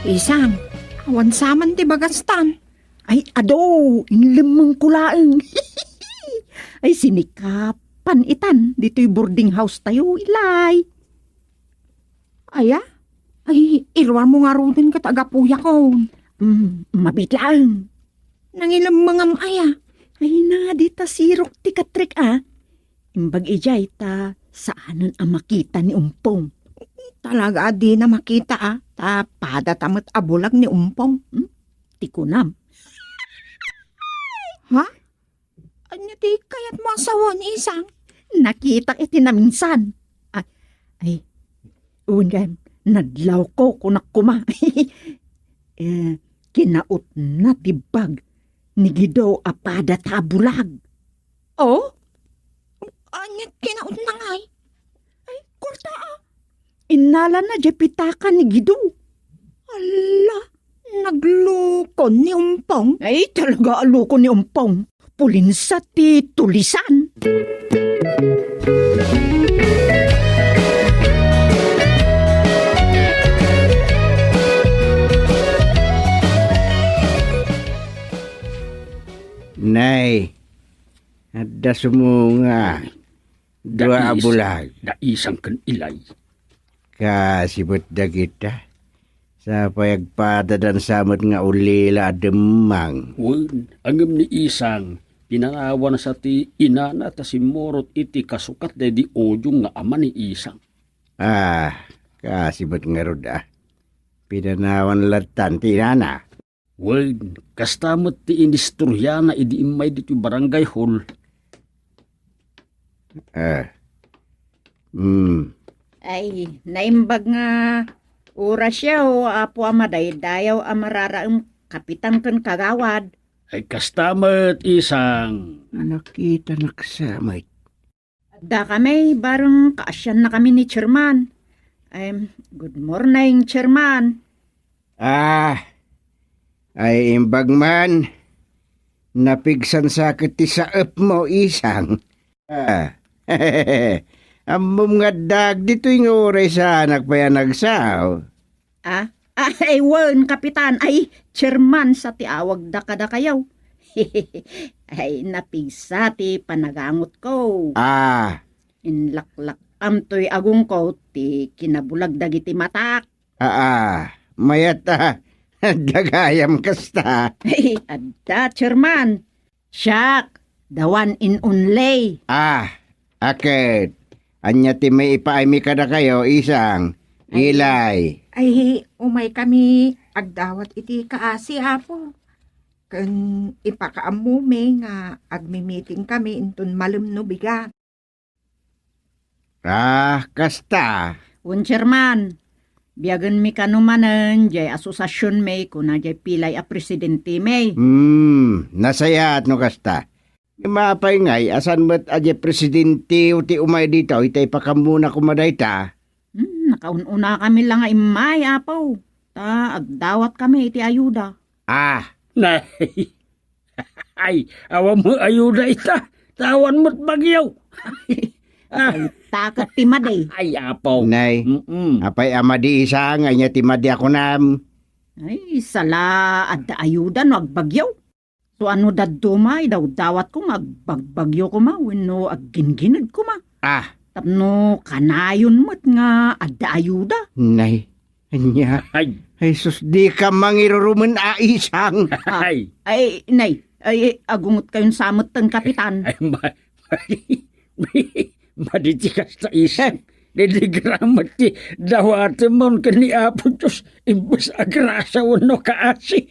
Isang, awan saman ti bagastan. Ay, adu, inlemmengko laeng. Ay, sinikapan itan ditoy boarding house tayo, ilay. Aya? Ay, iruarmo ngaruden ket agapuyakon. Mm, mabiit laeng. Nangilemmengam aya? Ay, na, dita sirok ti katrek, a. Imbag idiay ta saanen a makita ni Umpong. Talaga a dina makita, a. Ta padata met a bulag ni Umpong. Hmm? Ti kunam. Ha? Ania ti kayatmo a sawen, Isang? Nakitak iti naminsan. Ah, ay, wen gayam, nadlawko, kunak koma. Eh, kinautna ti bag ni Gido a padata a bulag. Oh? Ania kinautna ngay? Ay, kuarta, a. Innalana diay pitaka ni Gido. Alla, nagloko ni Umpong. Ay, talaga a loko ni Umpong. Pulinsa ti tulisan. Nay, adda sumunga. Dua a bulag. Da Isang ken Ilay. Kasibet dagita. Sapay agpadadansa met nga ulila a demmang. Wen, ngem ni Isang, pinanawansa ti inana ta simmurot iti kasukat daydi Ojong nga ama ni Isang. Ah, kasibet ngarud, a. Pinanawan lattan ti inana. Wen, kasta met ti inistoriana idi immay ditoy barangay hall. Ah. Hmm. Ay, naimbag nga orasyo, Apo a madaydayaw a mararaem, kapitan ken kagawad. Ay, kasta met, Isang. A, nakitanak sa met. Adda kami, bareng kaasianna kami ni Chairman. Em, good morning, Chairman. Ah, ay imbag man, napigsansa ket ti saepmo, Isang. Ah, ammom nga addaak ditoy nga uray saanak pay a nagsao. Ah? Ah, ay, wen, Kapitan. Ay, Chairman sa ti awagda kadakayo. Ay, napigsa ti panagangotko. Ah. Inlaklak-am toy agongko ti kinabulag dagiti matak. Ah, ah. Mayat a. Adda gayam kasta. Ay, adda, Chairman. Siak, the one and only. Ah, a ket, ania ti maipaaymi kadakayo, Isang, Ay. Ilay? Ay, umay kami agdawat iti kaasi, Apo. Ken ipakaammomi nga agmimiting kami inton malem no bigat. Ah, kasta. Wen, Chairman, biagenmi kano manen diay asosasionmi, kuna diay pilay a presidentemi. Hmm, nasayaat no kasta. Ngem apay ngay a saan met a diay presidenteo ti umay ditoy ta ipakammona koma dayta? Hmm, nakaun-unakami la nga immay, Apo. Ta agdawatkami iti ayuda. Ah. Nay. Ay, awan met ayuda ita. Ta awan met bagyo. Ah. Ay, ta ket ti madi. Ay, apo. Nay, Mm-mm. apay a madi, Isang, ania ti madi a kunam? Ay, sala, adda ayuda no agbagyo. So, ano dadduma, idawdawatko nga agbagbagyo koma wenno agginggined koma. Ah. Tapno kanayon met nga adda ayuda. Nay, ania? Ay. Ay, sus, dika mangirurumen a, Isang. Ay. Ay, nay, ay, agungot kayon sa met ten, Kapitan. Ay, ma-, Madi ti kasta, Isang. Dinigramat ti dawatem ken ni Apo Dios, imbes a grasa wenno kaasi.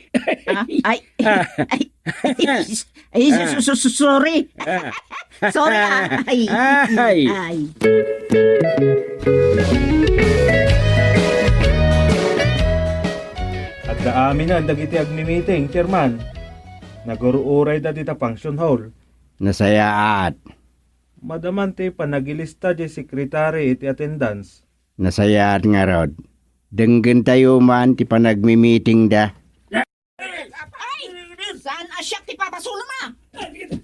Ah, ay, Ah. ay, ay, ay, Ah. su-, su-, su-, sorry. Ah. Sorry, ah. Ay, Ay. ay. Adda aminen dagiti agmi-meeting, Chairman. Nagur-urayda dita function hall. Nasayaat. Madaman ti panagilista diay secretary iti attendance. Nasayaat ngarud. Denggentayo man ti panagmi-meetingda. Ay! Saan a siak ti pabasolem a?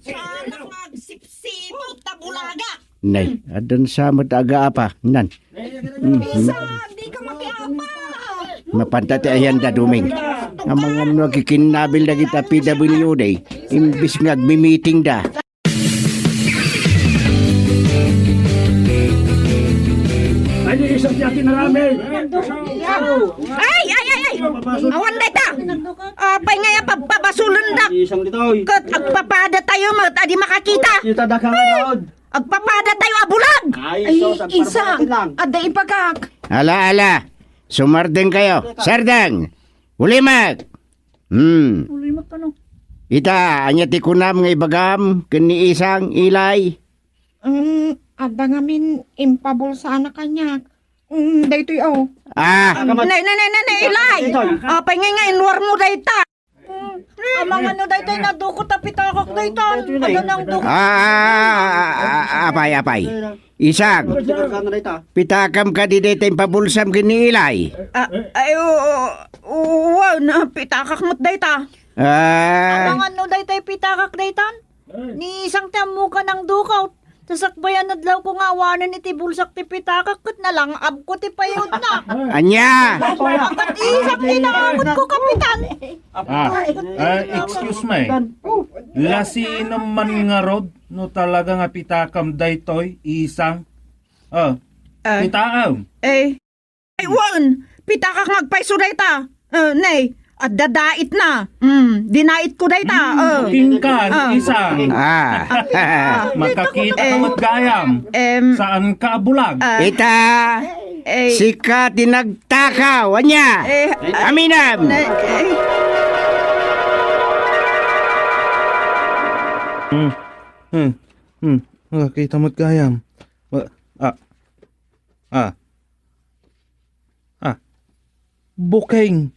Saan a magsipsipot ta bulaga? Nay, addan sa met agaapa. Nan. Mhm. Isa, di ka makiapa. Mapanta ti ayan da, Duming. Amangan no agkikinnabil dagita P W D, imbis nga agmi-meetingda. Ay, isang ti akin narami. Ay, ay, ay, ay! Awan dayta! Apay nga ya pagpabasulenda? Isang ditoy. Ket agpapada tayo, mat-, adi makakita. Kita da ka nga raod. Agpapada tayo a bulag! Ay, Ay, sus, isa. Agparparatin lang. Adda ipagak. Ala, ala. Sumardeng kayo. Sardeng! Ulimek! Hmm. Ulimek kano? Ita, ania ti kunam nga ibagam ken ni Isang, Ilay? Mm, adda ngamin impabulsana kaniak. Mm, daytoy, oh. Ah. Nay, nay, nay, nay, nay, Ilay! Apay nga nga inwarmo dayta? Mm, amangan no daytoy nadukot a pitakak dayta. Daytoy, Nay. Ano nang dukot? Ah, ah, ah, ah, apay, apay. Isang, pitakam kadi dayta impabulsam ken ni Ilay? Ah, ay, oo, oo, wen, pitakak met dayta. Ah. Amangan no daytay pitakak daytan? Ni Isang ti ammoka nang dukot. Ta sakbay a nadlawko nga awanen iti bulsak ti pitakak ket nalang-abko ti payudna. Ania? Apat Isang ti naamutko, Kapitan. Ah, ah, excuse me. Lasinem man ngarud no talaga nga pitakam daytoy, Isang. Ah, Ah. Pitaam. Eh. Ay, wen, pitakak nga agpayso dayta. Eh, nay, adda daitna. Mm, dinaitko dayta. Mm, eh. King ka, Ah. Isang. Ah. Ah. Makakita ka met gayam. Em. Saan ka bulag? Ah. Ita, Eh. sika ti nagtakaw. Ania? Eh, Aminam. Eh, eh. Hmm. Hmm. Hmm. Makakita met gayam. Wa-, ah. Ah. Ah. Booking.